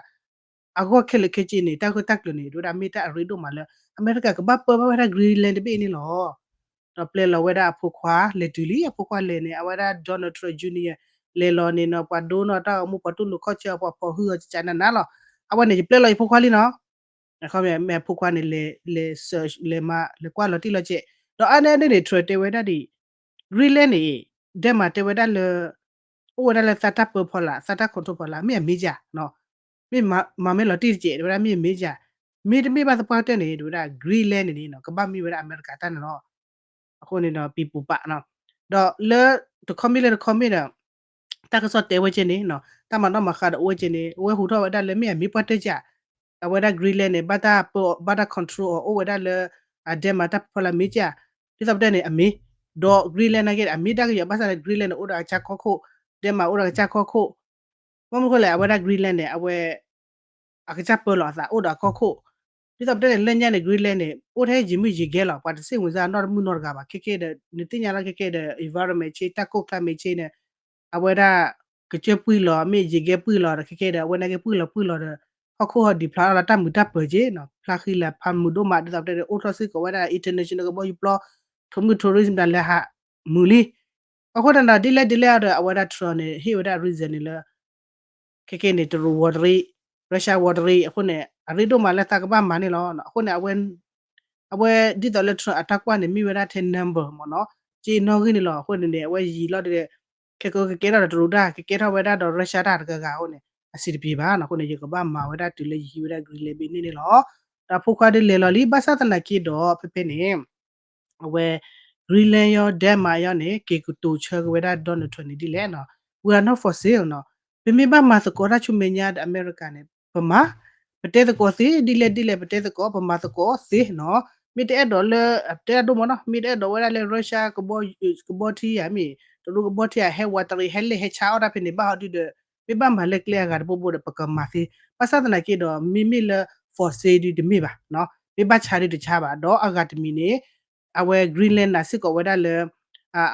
အဂီၢ်ခဲလၢာ်ခဲဆ့န့ၣ် တၢ်ဂ့ၢ်တၢ်ကျိၤန့ၣ် တဲဝဲဒၣ်မ့ၢ်တၢ်အရ့ဒိၣ်မးလၢ အမဲရကၤကဘၣ်ပၢဘၣ်ဝဲဒၣ် Greenland တဘ့ၣ်န့ၣ်လီၤ ဒီးပျဲလီၤဝဲဒၣ်အဖိခွါလဲၤတုၤလံ အဖိခွါလဲၤန့ၣ် အဝဲဒၣ် Donald Trump Junior လဲၤလီၤန့ၣ်နီၤ ပှၤဒိနီၣ်တၢ်ဂီၤမူ ပှၤတူၢ်လိာ်ခီၣ်ဆၢ ပှၤဖီၣ်ဟုၣ်အီၤကကနၤနၤလီၤ အဝဲန့ၣ် ယပျဲလီၤယဖိခွါလံနီၤ မ့ၢ်အဖိခွါန့ၣ် လဲၤ လဲၤ search လဲၤမၤ လဲၤကွၢ်လီၤတံၢ်လီၤဆဲး ဒီးအါန့ၢ်အန့ၣ်န့ၣ် Trump တဲဝဲဒၣ်ဒ် Greenland န့ၣ် Denmark တဲဝဲဒၣ်လၢ အိၣ်ဝဲဒၣ်လၢသးတၢ်ပၢဖီလာ် သးတၢ် control ဖီလာ် မ့ၢ်အ major နီၤ မ့ၢ်မၤမ့ၢ်လီၤတံၢ်တကဲး တဲဝဲဒၣ်မ့ၢ်အ major မ့တမ့ၢ်ဘၣ်သပှၢ်ကတၢၢ်န့ၣ် တဲဝဲဒၣ် Greenland န့ၣ်န့ၣ်နီၤ ကဘၣ်မ့ၢ်ဝဲဒၣ်အမဲရကၤတၢ်န့ၣ်လီၤ အဃိန့ၣ်ဒီး ပံၤပူၤပာ်နီၤ ဒီးလၢတခီမ့ၢ်လၢတခီမ့ၢ်ဒီး တၢ်ကစီၣ်တဲဝဲကဲန့ၣ်နီၤ တၢ်မၤနီၣ်မၤဃါဒီးအိၣ်ဝဲကဲန့ၣ် အဝဲဟူးထီၣ်ဝဲဒၣ်လၢမ့ၢ်အမ့ၢ်ပှၢ်တၢၢ်ကး အဝဲဒၣ် Greenland န့ၣ် ဘၣ်တၢ်ပၢ ဘၣ်တၢ် control အီၤ အိၣ်ဝဲဒၣ်လၢ အ Denmark တၢ်ပၢဖီလာ် major ဒ်သိးပတဲန့ၣ် အမ့ၢ် ဒီး Greenland နာ်က့ အမ့ၢ်ဒၣ်ကယီၤ ဘၣ်ဆၣ်လၢ Greenland န့ၣ် အိၣ်ဒီးအကစၢ်ကီၢ်ခိၣ် Denmark အိၣ်ဒီးအကစၢ်ကီၢ်ခိၣ် ဘၣ်မနုၤဃိလဲၣ် အဝဲဒၣ် Greenland န့ၣ် အဝဲ အကစၢ်ပၢလီၤအသးအိၣ်ဒီးအကီၢ်ခိၣ် ဒ်သိးပတဲန့ၣ် လၢညါန့ၣ် Greenland န့ၣ် အိၣ်ထဲယံာ်မုၢ်ယံာ်ဂဲၤလီၤ ပှၤတဆ့ၣ်ဝင်စားနီတမုၢ်နီတဂၤဘၣ် ခဲကဲဒီး နသ့ၣ်ညါလီၤခဲကဲဒီး environment change တၢ်ကိၢ် climate change န့ၣ် အဝဲဒၣ် ကစၢၢ်ပှံၢ်လီၤ မ့ၢ်ယံာ်ဂဲၤပှံၢ်လီၤဒီး ခဲကဲဒီး အဝဲနာ်က့ပှံၢ်လီၤပှံၢ်လီၤဒီး ဟီၣ်ခိၣ်ဟီၣ်ဒံးဖျါထီၣ်လီၤတၢ်မုာ်တၢ်ပၢၤက့နီၤ ဖျါဃံလၤဖးမုာ်ဒိၣ်မး ဒ်သိးပတဲန့ၣ် အိၣ်ထီၣ်စ့ၢ်ကီးဝဲဒၣ် international ကဘီယူၤပျီ ထိးမုၢ် tourism တၢ်လဲၤဟးမုာ်လံ အဃိသတးဒီး ဒ်လဲၣ်ဒ်လဲၣ်အံၤဒီး အဝဲဒၣ် Trump န့ၣ် ဟ့ၣ်ဝဲဒၣ် reason န့ၣ်လၢ ခဲကဲန့ၣ် တရူးဝီၤတရံး Russia ဝီၤတရံး အဃိန့ၣ် အရ့ဒိၣ်မးလၢသးကဘၣ်မၤန့ၣ်လီၤ. အဃိန့ၣ် အဝဲ အဝဲဒ်သိးလၢ Trump အတၢ်ကွၢ်န့ၣ် မ့ၢ်ဝဲဒၣ်ထဲ number မ့ၢ်နီၤ က့နီၣ်ဂံၢ်န့ၣ်လီၤ. အဃိန့ၣ်န့ၣ် အဝဲယံာ်လီၤဒီး ခဲကကကဲထီၣ်ဒီးတရူးတၢ် ကကဲထီၣ်ဝဲဒၣ်ဒီး Russia တၢ်တဂၤဂၤအဃိန့ၣ် အဆင်တပြေဘၣ်နီၤ. အဃိန့ၣ် ယကဘၣ်မၤဝဲဒၣ်တုၤလၢယဟံးဝဲဒၣ် Greenland ဘ့ၣ်န့ၣ်န့ၣ်လီၤ. ဒီးဖိခွါဒုးလဲၤလီၤလံ ဘၣ်ဆၣ်သနာ်က့ဒီး ဖဲဖဲန့ၣ် အဝဲ Greenland ယီၤ Denmark ယီၤန့ၣ် က့ၤကတိၤဆၢက့ၤဝဲဒၣ် Donald Trump န့ၣ်ဒ်လဲၣ်နီၤ We are not for sale နီၤ ပမ့ၢ်ဘၣ်မၤသကိးတၢ်ဆူမဲာ်ညါဒီးအမဲရကၤန့ၣ် ပမၤ ပတဲသကိးသ့ ဒ်လဲၣ်ဒ်လဲၣ် ပတဲသကိး ပမၤသကိးသ့နီၤ မ့ၢ်တအဲၣ်ဒိးလၢ တဲဒိၣ်မးနီၤ မ့ၢ်တအဲၣ်ဒိးဝဲဒၣ်လၢ Russia ကဘီ ကဘီထံဧါ မ့ၢ်တရူးကဘီထံဧါ ဟဲဝးတရံး ဟဲလဲၢ်ဟဲဆါအီၣ်တၢ်ဖဲန့ၣ် ဘၣ်ဟီဒုဒီး မ့ၢ်ဘၣ်မၤလၢကျဲအဂၤတဘိဘိဒီး ပကမၤသ့ ဘၣ်ဆၣ်သနာ်က့ဒီး မ့မ့ၢ်လၢ for sale ဒုတမ့ၢ်ဘၣ် မ့ၢ်ဘၣ်ဆါဒုတဆါဘၣ် ဒီးအဂၤတမံၤန့ၣ် အဝဲ Greenland နာ်စ့ၢ်ကီးဝဲဒၣ်လၢ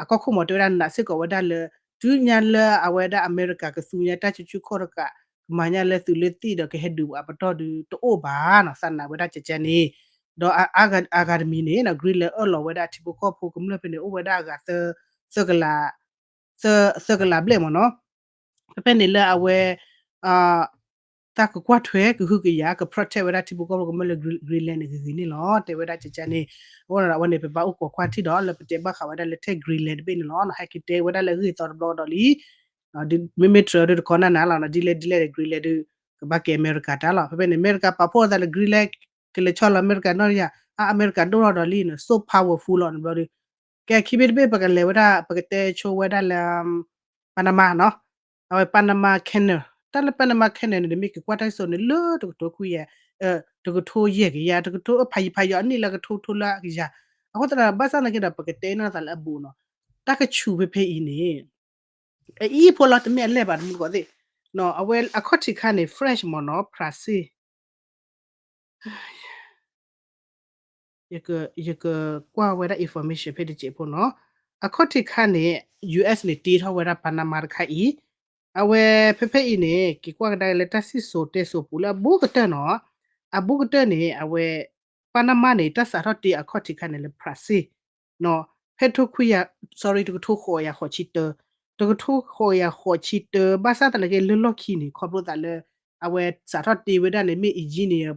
အကီၢ်ခိၣ်မ့ၢ်တဲဝဲဒၣ်နာ်စ့ၢ်ကီးဝဲဒၣ်လၢ တုၤညါလၢအဝဲဒၣ်အမဲရကၤကသူညါ တၢ်ဆူးဆူၣ်ခီၣ်တကး ကမၤညါလၢသုးလၢသံၣ်ဒီးကဟဲဒုးပှၤပတီၢ်ဒုတအိၣ်ဘၣ်နီၤ သးနာ်ဝဲဒၣ်ကကဲန့ၣ် ဒီးအဂၤတမံၤန့ၣ် Greenland အၢၣ်လီၤဝဲဒၣ်ထံဖိကီၢ်ဖိကမျၢၢ်ဖဲန့ၣ် အိၣ်ဝဲဒၣ်အဂၤ သၢကလး သၢကလးဘျဲၣ်မ့ၢ်နီၤ ဖဲဖဲန့ၣ်လၢအဝဲ တၢ်ကကွၢ်ထွဲကဟုကယာ် က protect ဝဲဒၣ်ထံဖိကီၢ်ဖိကမျၢၢ်လၢ Greenland န့ၣ်ဂ့ၤဂ့ၤန့ၣ်လီၤ တဲဝဲဒၣ်ကကဲန့ၣ် အဃိဒီးအဝဲန့ၣ် ပဘၣ်အိၣ်ခိးကွၢ်ထံဒီး လၢပတဲဘၣ်ဃးဝဲဒၣ်လၢထဲ Greenland တဘ့ၣ်န့ၣ်လီၤ ဟဲက့ၤတဲဝဲဒၣ်လၢအဂ့ၢ်အသီတဘျီဒီးလံ မ့မ့ၢ် Trump ဒုတခီနၢ်နၢ်လီၤ ဒ်လဲၣ်ဒ်လဲၣ်ဒီး Greenland ဒု ကဘၣ်ကဲအမဲရကၤတၢ်လီၤ ဖဲဖဲန့ၣ် အမဲရကၤပာ်ဖှိၣ်အသးလၢ Greenland ကလဲၤဆီလီၤအမဲရကၤနီၢ်တယၢ် အ အမဲရကၤဒိၣ်ထီၣ်ဒီးလံ so powerful လီၤန့ၣ်ဘျီဒီး ကဲခံဘ့ၣ်တဘ့ၣ် ပကလဲၤဝဲဒၣ် ပကတဲဆိဝဲဒၣ်လၢ Panama နီၤ, အဝဲ Panama Canal, တၢ်လၢ Panama Canal န့ၣ် နမ့ၢ်က့ၤကွၢ်တၢ်စံၣ်စိၤန့ၣ် လၢတကထိခွံကယၤ တကထိယဲၢ်ကယၤ တကထိဖးယံၤဖးယီၤ အနံၣ်လၢကထိထိလၢကယၤ, အဃိသတး ဘၣ်ဆၣ်သနာ်က့ဒီး ပကတဲနီၢ်သးလၢအဘူးနီၤ, တၢ်ကဆူးဖဲဖဲအံၤန့ၣ် အအံၤဖိလီၤ တမ့ၢ်အလဲၢ်ဘၣ် တမူတကိးသ့ၣ်, အဝဲအခီၣ်ထံးခါန့ၣ် French မ့ၢ်နီၤ ဖြးစ့ၣ် ယကကွၢ်ဝဲဒၣ် information ဖဲတစဲးဖိနီၤ, အခီၣ်ထံးခါန့ၣ် US န့ၣ် တ့ထီၣ်ဝဲဒၣ် Panama တခါအံၤ, အဝဲဖဲဖဲအံၤန့ၣ် က့ၤကွၢ်ကဒါလၢတၢ်စံၣ်စိၤတဲစိၤပူၤလၢအဘူးကတၢၢ်နီၤ, အဘူးကတၢၢ်န့ၣ် အဝဲ Panama န့ၣ် တၢ်စးထီၣ်တ့အခီၣ်ထံးခါန့ၣ်လၢ ဖြးစ့ၣ် ဖဲထိခွံကယၤ sorry တကထိဃိးကယၤဃိးဆံတၢ, တကထိဃိးကယၤဃိးဆံတၢ ဘၣ်ဆၣ်သနာ်က့လၢလီၢ်ခံန့ၣ် ခီဖျိသးလၢ အဝဲစးထီၣ်တ့ဝဲဒၣ်န့ၣ် မ့ၢ် engineer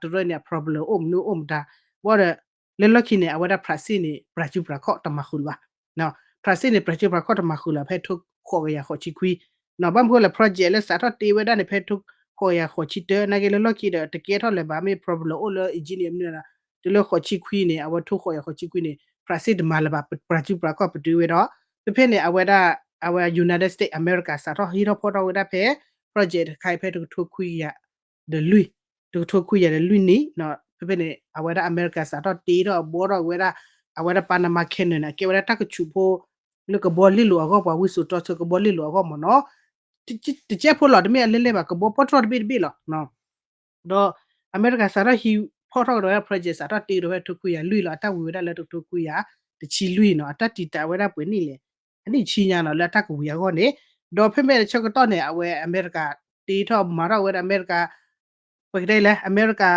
တရၢန့ၣ် အ problem အိၣ်မနုၤအိၣ်မတၤ, ဘၣ်ဒီး လၢလီၢ်ခံန့ၣ် အဝဲဒၣ်ဖြးစ့ၣ်န့ၣ် ပြၤစုပြၤခီၣ်တမၤဃုာ်လၢၤဘၣ်, ဖြးစ့ၣ်န့ၣ် ပြၤစုပြၤခီၣ်တမၤဃုာ်လၢၤ ဖဲထိဃိးကယၤဃိးဆံခွံ, ဘၣ်မနုၤဃိလဲၣ် project လၢစးထီၣ်တ့ဝဲဒၣ်န့ၣ် ဖဲထိဃိးကယၤဃိးဆံတၢ နာ်က့လၢလီၢ်ခံဒီး တကဲထီၣ်လၢၤဘၣ် မ့ၢ် problem အိၣ်လၢ engineer မနုၤ တုၤလၢဃိးဆံခွံန့ၣ် အဝဲထိဃိးကယၤဃိးဆံခွံန့ၣ် ဖြးစ့ၣ်တမၤလၢၤဘၣ် ပြၤစုပြၤခီၣ်ပတုာ်ဝဲဒီး ဖဲဖဲန့ၣ် အဝဲဒၣ် အဝဲ United States America စးထီၣ်ဟံးထီၣ်ဖီၣ်ထီၣ်ဝဲဒၣ်ဖဲ project တခါအံၤဖဲတကထိခွံကယၤ ဒီးလွံၢ်, တကထိခွံကယၤဒီးလွံၢ်နံၣ်, ဖဲဖဲန့ၣ် အဝဲဒၣ်အမဲရကၤစးထီၣ်တ့ထီၣ်အဘှီထီၣ်ဝဲဒၣ် အဝဲဒၣ် Panama Canal န့ၣ် အကဲဝဲဒၣ်တၢ်ကဆူးဖိ လၢကဘီလ့ၣ်လိၤအဂီၢ် ပှၤဝံစိာ်တီဆၢကဘီလ့ၣ်လိၤအဂီၢ်မ့ၢ်နီၤ, တကဲဖိလီၤ တမ့ၢ်အလဲၢ်လဲၢ်ဘၣ် ကဘီပီၣ်တြီၢ်တဘ့ၣ်တဘ့ၣ်လီၤ. ဒီးအမဲရကၤစးထီၣ်ဟံးဖီၣ်ထီၣ်ကဒီးဝဲဒၣ် project စးထီၣ်တ့ကဒီးဖဲတကထိခွံကယၤလွံၢ်လီၤ အတၢ်ဝံၤဝဲဒၣ်လၢတကထိခွံကယၤတဆံလွံၢ်နီၤ အတၢ်တံာ်တာ်ဝဲဒၣ်ပှဲၤနံၣ်လဲၣ်, အနံၣ်ဆံညါနီၤ လၢအတၢ်ကဝံၤအဂီၢ်န့ၣ်, ဒီးဖဲမဲာ်တဆၢကတီၢ်န့ၣ် အဝဲအမဲရကၤတ့ထီၣ်မၤထီၣ်ဝဲဒၣ်အမဲရကၤ ပကတဲလဲၣ် အမဲရကၤ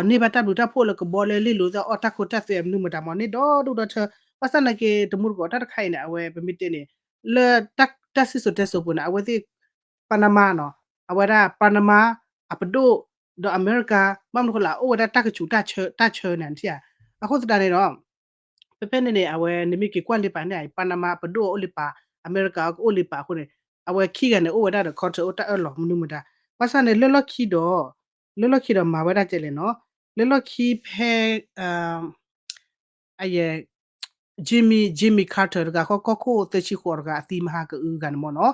န့ၢ်ဘၣ်တၢ်ဘျုးတၢ်ဖှိၣ်လၢကဘီလၢလ့ၣ်လိၤသ့ၣ်အီၣ်တၢ်ခိတၢ်သွဲအမနုၤမတၤမ့ၢ်န့ၣ် ဒီဒူၣ်ဒီထၢ ဘၣ်ဆၣ်သနာ်က့ တမူတကိးတၢ်တခါအံၤန့ၣ် အဝဲပမ့ၢ်တဲန့ၣ် လၢတၢ်စံၣ်စိၤတဲစိၤပူၤန့ၣ် အဝဲသ့ၣ် Panama နီၤ အဝဲဒၣ် Panama အပဒိၣ် ဒီးအမဲရကၤ ဘၣ်မနုၤဃိလဲၣ် အိၣ်ဝဲဒၣ်တၢ်ကဆူးတၢ်ဆၢန့ၣ် နထံၣ်ဧါ. အဃိသတးန့ၣ်ဒီး ဖဲဖဲန့ၣ်န့ၣ် အဝဲန့ၣ်မ့ၢ်က့ၤကွၢ်လံပာ်န့ၣ် Panama အပဒိၣ်အိၣ်လံပာ် အမဲရကၤကအိၣ်လံပာ်အဃိန့ၣ် အဝဲခံဂၤန့ၣ် အိၣ်ဝဲဒၣ်ဒီး contact အိၣ်တၢ်အၢၣ်လီၤမနုၤမတၤ ဘၣ်ဆၣ်န့ၣ် လၢလီၢ်ခံဒီး လၢလီၢ်ခံဒီးမၤဝဲဒၣ်ကဲလဲၣ်နီၤ လၢလီၢ်ခံဖဲ အယဲ Jimmy Jimmy Carter တဂၤဃီ ကီၢ်ခိၣ်သၢဆံဃိးတဂၤ အသံမဟါကအုဂၤန့ၣ်မ့ၢ်နီၤ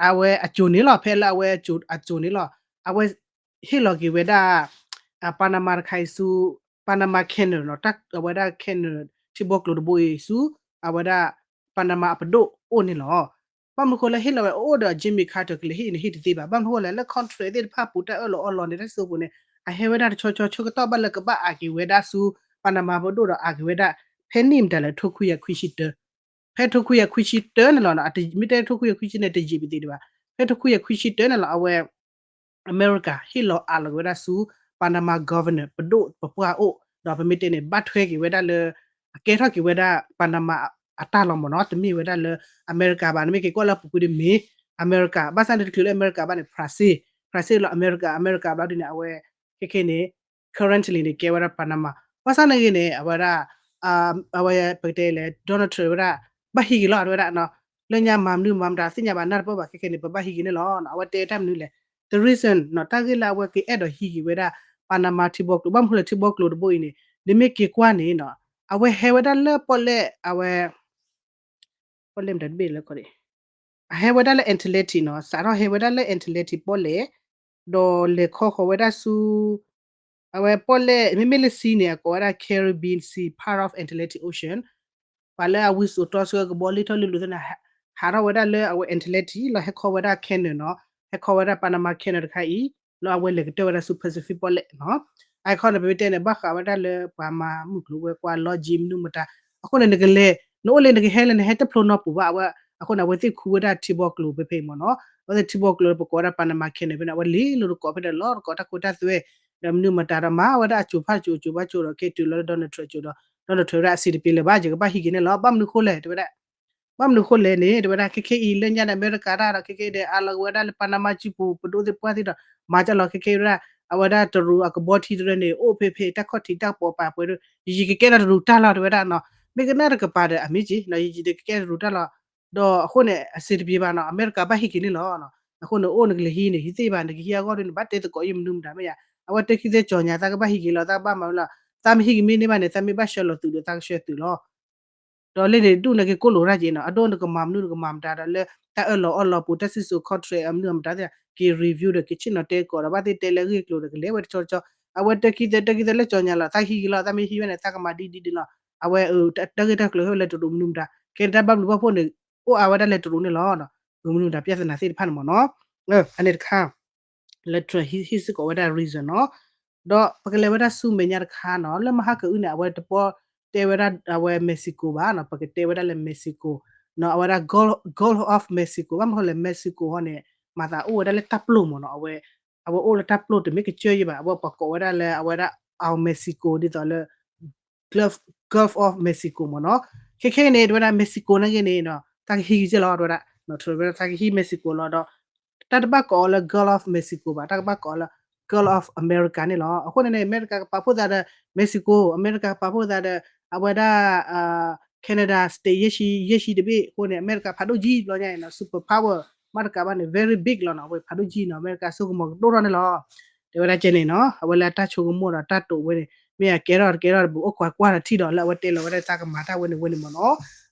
အဝဲအစိၤန့ၣ်လီၤ ဖဲလၢအဝဲအစိၤန့ၣ်လီၤ အဝဲဟ့ၣ်လီၤက့ၤဝဲဒၣ် Panama တခါအံၤဆူ Panama Canal နီၤ အဝဲဒၣ် Canal ထံဘီကျိၤတဘိအံၤဆူ အဝဲဒၣ် Panama အပဒိၣ်အိၣ်န့ၣ်လီၤ. ဘၣ်မနုၤဃိလၢဟ့ၣ်လီၤဝဲ အအိၣ်ဒီး Jimmy Carter ကလဲၤဟ့ၣ်န့ၣ် ဟ့ၣ်တသ့ဘၣ်. ဘၣ်မနုၤဃိလဲၣ် လၢ contract သ့ၣ်တဖၣ်ပူၤ တၢ်အၢၣ်လီၤအီလီၤန့ၣ် တၢ်စံၣ်စိၤပူၤန့ၣ် အဟဲဝဲဒၣ်တဆီဆီ ဆၢကတီၢ်ဘၣ်လၢကဘၣ်အးက့ၤဝဲဒၣ်ဆူ Panama ပဒိၣ်ဒီးအးက့ၤဝဲဒၣ် ဖဲန့ၣ်မတၤလဲၣ် ထိခွံကယၤခွံဆံတၢ ဖဲထိခွံကယၤခွံဆံတၢန့ၣ်လီၤ. မ့ၢ်တဲထိခွံကယၤခွံဆံန့ၣ် တယံာ်ပသ့ၣ်ဒံးဘၣ်. ဖဲထိခွံကယၤခွံဆံတၢန့ၣ်လီၤ အဝဲ အမဲရကၤ ဟ့ၣ်လီၤအးလီၤက့ၤဝဲဒၣ်ဆူ Panama governor ပဒိၣ်ပပှၢ်အိၣ် ဒီးပမ့ၢ်တဲန့ၣ် ဘၣ်ထွဲက့ၤဝဲဒၣ်လၢ အကဲထီၣ်က့ၤဝဲဒၣ် Panama အတၢ်လီၤမ့ၢ်နီၤ တမ့ၢ်ဝဲဒၣ်လၢအမဲရကၤဘၣ်. နမ့ၢ်က့ၤကွၢ်လၢအပူၤကွံာ်ဒီးမ့ၢ် အမဲရကၤ ဘၣ်ဆၣ်န့ၣ်တချုးလၢအမဲရကၤဘၣ်န့ၣ် Brazil Brazil လီၤ အမဲရကၤ အမဲရကၤဘျီဒ်န့ၣ် အဝဲ ခဲခဲန့ၣ် currently န့ၣ် ကဲဝဲဒၣ် Panama ဘၣ်ဆၣ်န့ၣ်ဂ့ၤန့ၣ် အဝဲဒၣ် အဝဲပကတဲလဲၣ် Donald Trump ဝဲဒၣ် ဘၣ်ဟံးက့ၤလီၤ တဲဝဲဒၣ် လၢညါမၤမနုၤမၤမတၤသ့ၣ်ညါဘၣ်နၢ်တပၢၢ်ဘၣ် ခဲခဲန့ၣ် ပဘၣ်ဟံးက့ၤန့ၣ်လီၤ. အဝဲတဲတၢ်မနုၤလဲၣ် the reason နီၤ တၢ်ဂ့ၢ်လၢအဝဲက့ၤအဲၣ်ဒိးဟံးက့ၤဝဲဒၣ် Panama ထံဘီကျိၤ ဘၣ်မနုၤလဲၣ်ထံဘီကျိၤတဘိအံၤန့ၣ် နမ့ၢ်က့ၤကွၢ်န့ၣ်နီၤ အဝဲဟဲဝဲဒၣ်လၢပီၣ်လဲၣ် အဝဲ ပီၣ်လဲၣ်မတၤတဘ့ၣ်လၢခီဒံး အဟဲဝဲဒၣ်လၢ Atlantic နီၤ စးထီၣ်ဟဲဝဲဒၣ်လၢ Atlantic ပီၣ်လဲၣ် ဒီးလဲၤခီဃီၤဝဲဒၣ်ဆူ အဝဲပီၣ်လဲၣ် မ့မ့ၢ်လၢ sea န့ၣ် အကိးဝဲဒၣ် Caribbean Sea part of Atlantic Ocean ပှၤလၢအဝံစိာ်တီဆှၢကဘီလ့ၣ်ထီၣ်လ့ၣ်လိၤသ့ၣ်န့ၣ် ဟးထီၣ်ဝဲဒၣ်လၢအဝဲ Atlantic လီၤ ဟဲခီဝဲဒၣ် canal နီၤ ဟဲခီဝဲဒၣ် Panama Canal တခါအံၤ လီၤအဝဲလဲၤကတၢၢ်ဝဲဒၣ်ဆူ Pacific ပီၣ်လဲၣ်နီၤ အခီန့ၣ် ပမ့ၢ်တဲန့ၣ် ဘၣ်ဃးဝဲဒၣ်လၢပှၤမၤမုၢ်ကျိၤဝဲၤကွာ်လီၤ ကံမနုၤမတၤ အဃိန့ၣ် နကလဲၤ နအိၣ်လၢနကဟဲလၢနဟဲတဖျိနီၢ်ပူၤဘၣ် အဝဲ အဃိန့ၣ် အဝဲသ့ၣ်ခူဝဲဒၣ်ထံဘီကျိၤဖဲဖဲအံၤမ့ၢ်နီၤ အဝဲသ့ၣ်ထံဘီကျိၤလၢပကိးဝဲဒၣ် Panama Canal ဖဲန့ၣ် အဝဲလ့ၢ်လိၤတကိးဖဲန့ၣ်လီၤတကိးတၢ်ခိတၢ်သွဲ ဒီးမနုၤမတၤဒီးမၤဝဲဒၣ်အစိၤဖးစိၤအစိၤဘၣ်စိၤဒီး ကဲတုၤလီၤလၢ Donald Trump အစိၤဒီး Donald Trump ဝဲဒၣ်အစံးတပ့ၤလၢၤဘၣ် ယကဘၣ်ဟံးက့ၤန့ၣ်လီၤ ဘၣ်မနုၤဃိလဲၣ် တဲဝဲဒၣ် ဘၣ်မနုၤဃိလဲၣ်န့ၣ် တဲဝဲဒၣ် ခဲခဲအံၤ လၢညါန့ၣ် အမဲရကၤတၢ်ဒီး ခဲခဲအံၤဒီး အးလီၤက့ၤဝဲဒၣ်လၢ Panama စုပူၤ ပဒိၣ်သ့ၣ်ပှၢ်သ့ၣ်ဒီး မၤကၢ်လီၤ ခဲခဲအံၤဝဲဒၣ် အဝဲဒၣ်တရူးအကဘီထံတရၢန့ၣ် အိၣ်ဖဲဖဲတၢ်ခီၣ်ထံးတၢ်ကပီၤပာ်ပှဲၤဒီး ယံာ်ယံာ်ကကဲထီၣ်တရူးတၢ်လီၤ တဲဝဲဒၣ်နီၤ မ့ၢ်ကနၣ်တကပၤဒီး အမ့ၢ်က့ၤ ယံာ်ယံာ်ကကဲထီၣ်တရူးတၢ်လီၤ ဒီးအဃိန့ၣ် အစံးတပ့ၤဘၣ်နီၤ အမဲရကၤဘၣ်ဟံးက့ၤန့ၣ်လီၤ အဃိန့ၣ် အိၣ်နကလဲၤဟံးန့ၣ် ဟံးသ့ဘၣ် နကဟံးအဂီၢ်ဒ်န့ၣ် ဘၣ်တဲသကိးယံာ်မနုၤမတၤမ့ၢ်ယါ အဝဲတဲခံသ့ကၠီညါ သးကဘၣ်ဟံးက့ၤလီၤ သးကဘၣ်မၤဝဲလီၤ သးမ့ၢ်ဟံးက့ၤမ့ၢ်န့ၢ်ဘၣ်န့ၣ် သးမ့ၢ်ဘၣ်ဆှၢလီၤသုးဒီး သးကဆှၢသုးလီၤ ဒီးလၢန့ၣ်ဒူၣ်န့ၣ်က့ၤကိၢ်လိာ်တၢ်က့ၤနီၤ, အဒိန့ၣ်ကမၤမနုၤတကမၤမတၤဒီးလၢ တၢ်အၢၣ်လီၤအီလီၤပူၤ တၢ်စံၣ်စိၤ contract အမနုၤမတၤသ့ၣ် က့ၤ review ဒီးက့ၤဆ့ၣ်နီၤတဲကီးဒီး ဘၣ်သ့ၣ်တဲလၢအဂ့ၢ်အကျိၤဒီးကလဲၤဝဲတဆီတဆီ, အဝဲတၢခံသၢတၢခံသၢလၢကၠီညါလီၤ, သးဟံးက့ၤလီၤ, သးမ့ၢ်ဟံးဝဲန့ၣ် သးကမၤဒ်ဒ်ဒ်လီၤ, အဝဲတၢ်ဂ့ၢ်တၢ်ကျိၤဟဲဝဲလဲၤတရူးမနုၤမတၤ, ကဲတၢ်ဘၣ်ဘျုးဘၣ်ဖှိၣ်န့ၣ် အိၣ်အါဝဲဒၣ်လဲၤတရူးန့ၣ်လီၤ, မနုၤမတၤ ပြဿနာသ့ၣ်တဖၣ်န့ၣ်မ့ၢ်နီၤ, အန့ၣ်တခါ လၢ Trump ဟံးစ့ၢ်ကီးဝဲဒၣ် reason နီၤ, ဒီးပကလဲၤဝဲဒၣ်ဆူမဲာ်ညါတခါနီၤ, လၢမဟါကအုန့ၣ် အဝဲတပီၢ်တဲဝဲဒၣ်အဝဲ Mexico ဘၣ်နီၤ, ပကတဲဝဲဒၣ်လၢ Mexico နီၤ, အဝဲဒၣ် Gulf, Gulf of Mexico ဘၣ်မနုၤလဲၣ် Mexico ဟီန့ၣ် မၤသးအိၣ်ဝဲဒၣ်လၢတၢ်ပျိၢ်မ့ၢ်နီၤ, အဝဲ အဝဲအိၣ်လၢတၢ်ပျိၢ်တမ့ၢ်ကစၢၢ်ယံၤဘၣ်, အဝဲပှၤကိးဝဲဒၣ်လၢအဝဲဒၣ် Old Mexico ဒ်သိးလၢ Gulf, Gulf of Mexico မ့ၢ်နီၤ, ခဲခဲအံၤန့ၣ် တဝဲဒၣ် Mexico နာ်က့န့ၣ်နီၤ သးကဟံးက့ၤက့လီၤ, တဝဲဒၣ် သးကဟံး Mexico လီၤဒီး တၢ်တဘၣ်ကိးအီၤလၢ Gulf of Mexico ဘၣ်, တၢ်ကဘၣ်ကိးအီၤလၢ Gulf of America န့ၣ်လီၤ. အဃိန့ၣ်န့ၣ် အမဲရကၤကပာ်ဖှိၣ်သးဒီး Mexico, အမဲရကၤကပာ်ဖှိၣ်သးဒီး အဝဲဒၣ် Canada state ယဲၢ်ဆံ, ယဲၢ်ဆံတဘ့ၣ်အဃိန့ၣ် အမဲရကၤဖးဒိၣ်ကံလီၤညါအံၤနီၤ, super power မ့ၢ်တကးဘၣ်န့ၣ် very big လီၤနီၤ, အဝဲဖးဒိၣ်ကံနီၤ, အမဲရကၤစိကမီၤကဒိၣ်ထီၣ်န့ၣ်လီၤ. တဲဝဲဒၣ်ကဲန့ၣ်နီၤ, အဝဲလၢအတၢ်ဆိကမိၣ်ဒီးတၢ်တိာ်ဝဲန့ၣ် မ့ၢ်အကဲထီၣ်တကဲထီၣ်တဘၣ် အိၣ်ခိးကွၢ်ထီၣ်ထံၣ်ဒီးလၢအဝဲတဲလီၤဝဲဒၣ်သးကမၤတၢ်ဝဲန့ၣ်ဝဲန့ၣ်မ့ၢ်နီၤ,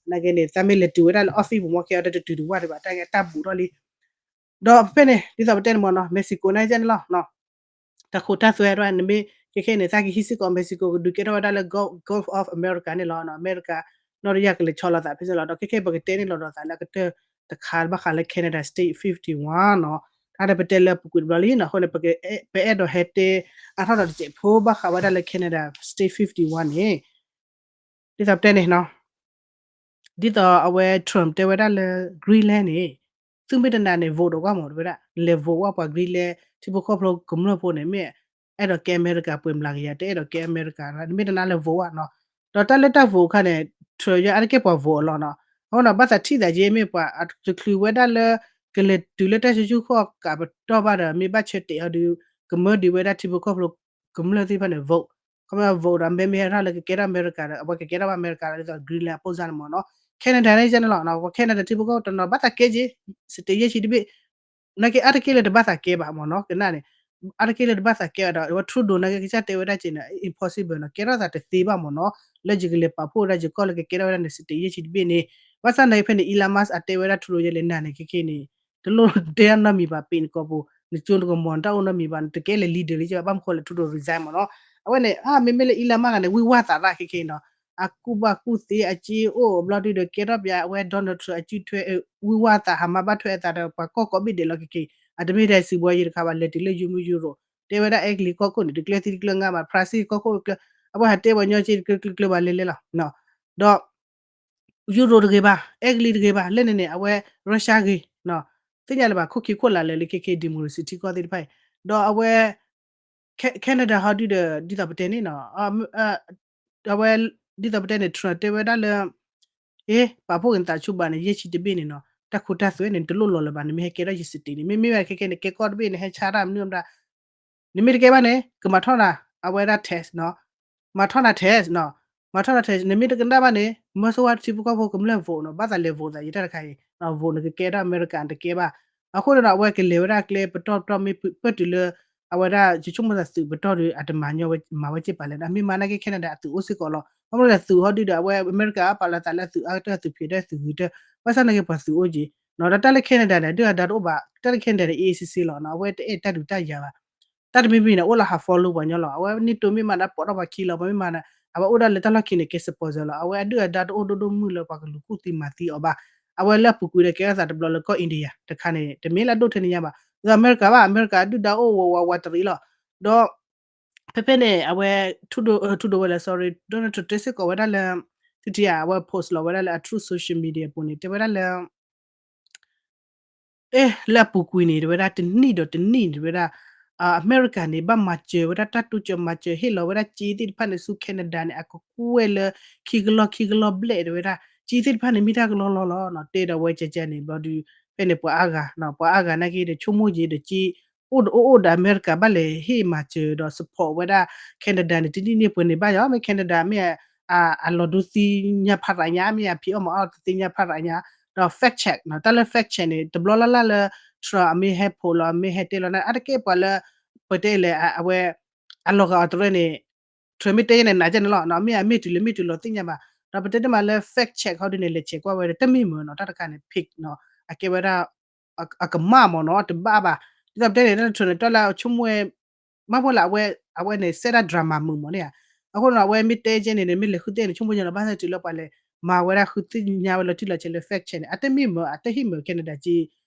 နာ်က့န့ၣ် သးမ့ၢ်လဲၤတုၤဝဲဒၣ်လၢ office ပူၤမ့ၢ်ခဲအီၤတတုၤတဝၢ်ဒံးဘၣ် တၢ်ဂ့ၢ်တၢ်ဘူးထီၣ်လံ ဒီးဖဲဖဲန့ၣ် ဒ်သိးပတဲန့ၣ်မ့ၢ်နီၤ Mexico နာ်က့န့ၣ်လီၤ. တၢ်ခိတၢ်သွဲဒၣ် နမ့ၢ်ခဲခဲန့ၣ် သးကဟံးစ့ၢ်ကီး Mexico ကဒုးကဲထီၣ်ဝဲဒၣ်လၢ Gulf, Gulf of America န့ၣ်လီၤ. အမဲရကၤ နီၢ်တယၢ်ကလဲၤဆီလီၤသးဖဲစ့ၢ်လီၤ. ဒီးခဲခဲပကတဲန့ၢ်လီၤဒီးသးလၢအကတၢၢ်တခါဘၣ်ဃးလၢ Canada State fifty-one နီၤ. တၢ်ဒီးပတဲလၢအပူၤကွံာ်တဘျီလံနီၤ. အဃိန့ၣ် ပက ပအဲၣ်ဒိးဟဲတဲ အါထီၣ်ဒီးတစဲးဖိဘၣ်ဃးဝဲဒၣ်လၢ Canada State fifty-one န့ၣ် ဒ်သိးပတဲန့ၣ်နီၤ ဒ်သိးအဝဲ Trump တဲဝဲဒၣ်လၢ Greenland န့ၣ် သုမ့ၢ်တနာ်န့ၣ် vote ဒီးကွၢ်မး တဲဝဲဒၣ် လဲၤ vote ဝဲပှၤ Greenland ထံဖိကီၢ်ဖိကမျၢၢ်ဖိန့ၣ် မ့ၢ်အဲၣ်ဒိးကဲအမဲရကၤပှဲၤမျးကယၤ တအဲၣ်ဒိးကဲအမဲရကၤ နမ့ၢ်တနာ်လဲၤ vote ဝဲနီၤ. ဒီးတၢ်လၢတၢ် vote အခါန့ၣ် Trump ယဲအါတက့ၢ်ပှၤ vote အလီၢ်နီၤ. အဃိနီၤ ဘၣ်သးထံၣ်သးက့ မ့ၢ်ပှၤတချုးဝဲဒၣ်လၢ ကလဲၤတုၤလၢတၢ်ဆူၣ်ဆူၣ်ခီၣ်ကးပတီၢ်ဘၣ်ဒီး မ့ၢ်ဘၣ်ဆၢတဲာ်အီၤဒီး ကမၢဒံးဝဲဒၣ်ထံဖိကီၢ်ဖိ ကမျၢၢ်သ့ၣ်တဖၣ်န့ၣ် vote ခီမ့ၢ် vote ဒီး မ့မ့ၢ်ဟဲထီၣ်လၢကကဲထီၣ်အမဲရကၤဒီး အဝဲကကဲထီၣ်ဘၣ်အမဲရကၤလီၤ ဒ်သိး Greenland အပိၢ်စါန့ၣ်မ့ၢ်နီၤ. Canada န့ၣ်ယဲန့ၣ်လီၤ ပှၤ Canada ထံဖိကီၢ်ဖိတနီၤဘၣ်သးကဲက့ state ယဲၢ်ဆံတဘ့ၣ် နာ်က့အါတက့ၢ်လၢတဘၣ်သးကဲဘၣ်မ့ၢ်နီၤ ကနၣ်န့ၣ် အါတက့ၢ်လၢတဘၣ်သးကဲဘၣ်ဒီး အဝဲ Trudeau နာ်က့ကစၢ်တဲဝဲဒၣ်က့န့ၣ် impossible နီၤ ကဲထီၣ်သးတသ့ဘၣ်မ့ၢ်နီၤ လၢယကလဲၤပာ်ဖှိၣ်ဝဲဒၣ်ယကီၢ်လၢကကဲထီၣ်ဝဲဒၣ်န့ၣ် state ယဲၢ်ဆံတဘ့ၣ်န့ၣ် ဘၣ်ဆၣ်နာ်က့ဖဲန့ၣ် Elon Musk အတဲဝဲဒၣ် Trudeau ယဲလဲၣ်နၤန့ၣ် ခဲခဲန့ၣ် တလိၣ်တဲတၢ်နီတမံၤဘၣ် ပ့ၤနကိာ်ပူၤ နကၠိနကမီၤ နတၢ်အိၣ်နီတမံၤဘၣ် နတကဲလဲၤ leader လၢကဘၣ်မ့ၢ်ဃိလဲၣ် Trudeau resign မ့ၢ်နီၤ အဝဲန့ၣ် မ့မ့ၢ်လၢ Elon Musk န့ၣ် ဝံၢ်ဝၢ်သးတၢ်ခဲခဲနီၤ အကူၣ်ဘၣ်ကူၣ်သ့အစ့အိၣ်ဘျီဒုဒီးကဲထီၣ်ပၠး အဝဲ Donald Trump အစုထွဲ ဝံၢ်ဝၢ်သး ဟးမၤဘၣ်ထွဲအသးဒီး ပှၤကီၢ်ကိးဘ့ၣ်ဒဲးလီၤခဲခဲ အတမ့ၢ်ထဲစံးဘှီယံၤတခါဘၣ် လဲၤတုၤလၢယိမုယိရိး တဲဝဲဒၣ်အဲကလံးကီၢ်ခိၣ်န့ၣ် တကျၢၤသံတကျၢၤငါဘၣ် ဖရၣ်စ့ၣ်ကီၢ်ခိၣ်တကျၢၤ အဝဲဟးတဲပှၤညီက့တကျၢၤကျၢၤဘၣ်လဲၤလဲၤလီၤ ဒီး ယူရိတဂ့ၤဘၣ် အဲကလံးတဂ့ၤဘၣ် လၢန့ၣ်န့ၣ် အဝဲ Russia ဂ့ၤ သ့ၣ်ညါလၢၤဘၣ် ခိၣ်ခံခိၣ်လာ်လၢာ်လၢခဲခဲ democracy ထံကီၢ်သ့ၣ်တဖၣ်အံၤ ဒီးအဝဲ Canada ဟီဒုဒီး ဒ်သိးပတဲန့ၣ်နီၤ အဝဲ ဒ်သိးပတဲန့ၣ် Trump တဲဝဲဒၣ်လၢ အ့ ပာ်ဖှိၣ်က့ၤနသးဆူဘၣ်န့ၣ် ယဲၢ်ဆံတဘ့ၣ်န့ၣ်နီၤ တၢ်ခိတၢ်သွဲန့ၣ် တလိၣ်လီၤလၢၤဘၣ် နမ့ၢ်ဟဲကဲထီၣ်ယ state န့ၣ် မ့မ့ၢ်ဝဲခဲခဲန့ၣ် ကဲကီၢ်တဘ့ၣ်န့ၣ် ဟဲဆါတၢ်မနုၤမတၤ နမ့ၢ်တကဲဘၣ်န့ၣ် ကမၤထီၣ်နၤ အဝဲဒၣ် tax နီၤ မၤထီၣ်နၤ tax နီၤ မၤထီၣ်နၤ tax နမ့ၢ်တကနၣ်ဘၣ်န့ၣ် မၢဆိဝါထံဖိကီၢ်ဖိကမျၢၢ် vote နီၤ ဘၣ်သးလဲၤ vote သးယံၤတၢ်တခါအံၤ vote နကကဲထီၣ်အမဲရကၤ နတကဲဘၣ် အဃိန့ၣ်ဒီး အဝဲကလဲၤဝဲဒၣ်ကျဲပတီၢ်ပတီၢ်မ့ၢ်ပၢၢ်တုၤလၢ အဝဲဒၣ်ယဆိကမိၣ်သးသုးပတီၢ်ဒီး အတမၤညီဝဲမၤဝဲစ့ၢ်ပာ်လဲၣ် အမ့ၢ်မၤနာ်က့ Canada အသုးအိၣ်စ့ၢ်ကီးလီၤ ဘၣ်မနုၤလဲၣ်သုးဟီဒုဒီး အဝဲအမဲရကၤအပာ်လီၤသးလၢအသုးအါကတၢၢ် အသုးဖျဲးတၢၢ် အသုးဂ့ၤတၢၢ် ဘၣ်ဆၣ်နာ်က့ပှၤသုးအိၣ်က့ၤ ဒီးတၢ်လၢ Canada န့ၣ် ဒုၣ်ဒါတအိၣ်ဘၣ် တၢ်လၢ Canada န့ၣ် အေးအေးဆေးဆေး လီၤ အဝဲတအဲၣ်တၢ်ဒုးတၢ်ယၤဘၣ် တၢ်တမံၤမံၤန့ၣ် အိၣ်လၢဟး follow ပှၤညီလီၤ အဝဲ NATO မ့ၢ်မၤန့ၣ် ပိာ်ထီၣ်ပှၤခံလီၤ ပှၤမ့ၢ်မၤန့ၣ် အဝဲအိၣ်ဒၣ်လၢတၢ်လီၢ်ခံန့ၣ် ကဲ sponsor လီၤ အဝဲအဒုၣ်အဒါတအိၣ်ဒိၣ်ဒိၣ်မုၢ်လၢပှၤကလူၤကူၣ်သံမၤသံအီၤဘၣ် အဝဲလၢအပူၤကွံာ်ဒီးကဲထီၣ်သးတဘျီလၢကီၢ် India တခါန့ၣ် တမ့ၢ်လၢအဒိၣ်ထဲန့ၣ်ညါဘၣ် ဒီးအမဲရကၤဘၣ် အမဲရကၤဒုၣ်ဒါအိၣ်ဝးဝးဝးတရံးလီၤ ဒီး ဖဲဖဲန့ၣ် အဝဲ Trudeau ဝဲလၢ sorry Donald Trump တဲစ့ၢ်ကီးဝဲဒၣ်လၢ သုတယၤ အဝဲ post လီၤဝဲဒၣ်လၢအ Truth Social Media အပူၤန့ၣ် တဲဝဲဒၣ်လၢ အဲ လၢအပူၤကွံာ်န့ၣ် တဲဝဲဒၣ်တနံၣ်ဒီးတနံၣ်န့ၣ် တဲဝဲဒၣ် အမဲရကၤန့ၣ် ဘၣ်မၤစၢၤဝဲဒၣ်တၢ်တိစၢၤမၤစၢၤဟ့ၣ်လီၤဝဲဒၣ်စ့သ့ၣ်တဖၣ်န့ၣ်ဆူ Canada န့ၣ် အကကွဲၢ်လၢ ခံကလီၢ်ခံကလီၢ်ဘျဲၣ် တဲဝဲဒၣ် စ့သ့ၣ်တဖၣ်န့ၣ် မ့ၢ်တၢ်ကလီလီလီၤနီၤ တဲဒီးဝဲကဲကဲန့ၣ် ဘျီဒုး ဖဲန့ၣ်ပှၤအါဂၤနီၤ ပှၤအါဂၤနာ်က့ဒီး ဆိကမိၣ်က့ၤဒီးစ့ အိၣ်ဒီးအိၣ်အိၣ်ဒီးအမဲရကၤဘၣ်လဲၤဟ့ၣ်မၤစၢၤဒီး support ဝဲဒၣ် Canada န့ၣ် တနံၣ်န့ၣ်ပှဲၤန့ၣ်ဘၣ်ယီၤ မ့ၢ် Canada မ့ၢ် အလီၤဒိသံညါဖးရးညါ မ့ၢ်အဖံးအီၣ်မၤအီၣ်တသ့ညါဖးရးညါ ဒီး fact check နီၤ တၢ်လၢ fact check န့ၣ် တဘျီလၢ်လၢ်လၢ Trump အမ့ၢ်ဟဲဖိးလီၤ အမ့ၢ်ဟဲတဲလီၤန့ၣ် အါတက့ၢ်ပှၤလၢ ပတဲလဲၣ် အဝဲ အလီၤဂာ်အီၤတရၢန့ၣ် Trump မ့ၢ်တဲယဲန့ၣ် နာ်ကဲန့ၣ်လီၤ မ့ၢ်အမ့ၢ်တုၤလၢမ့ၢ်တုၤလီၤသ့ၣ်ညါဘၣ် ဒီးပတဲတမံၤလၢ fact check ဟီဒုန့ၣ် လဲၤ check ကွၢ်ဝဲဒီး တမ့ၢ်မ့ၢ်နီၤ တၢ်တခါန့ၣ် fake နီၤ အကဲဝဲဒၣ် အကမၣ်မ့ၢ်နီၤ တဘၣ်ဘၣ်. ဒ်သိးပတဲန့ၣ် တၢ်တထၢၣ်န့ၣ် တၢ်လၢအဆိကမိၣ်ဝဲ ဘၣ်ဖဲလၢအဝဲ အဝဲန့ၣ် စဲဒၣ် drama မုာ်မ့ၢ်န့ၣ်ဧါ. အဃိန့ၣ် အဝဲမ့ၢ်တဲကဲန့ၣ်န့ၣ် မ့ၢ်လဲၤဃုသ့ၣ်န့ၣ် ဆိကမိၣ်ကဲလီၤ ဘၣ်ဆၣ်တုၤလၢပှၤလဲၤမၤဝဲဒၣ်ဃုသ့ၣ်ညါဝဲလီၤတံၢ်လီၤဆဲးလၢ fact check န့ၣ် အတမ့ၢ်မ့ၢ် အတဟံၣ်မ့ၢ် Canada က့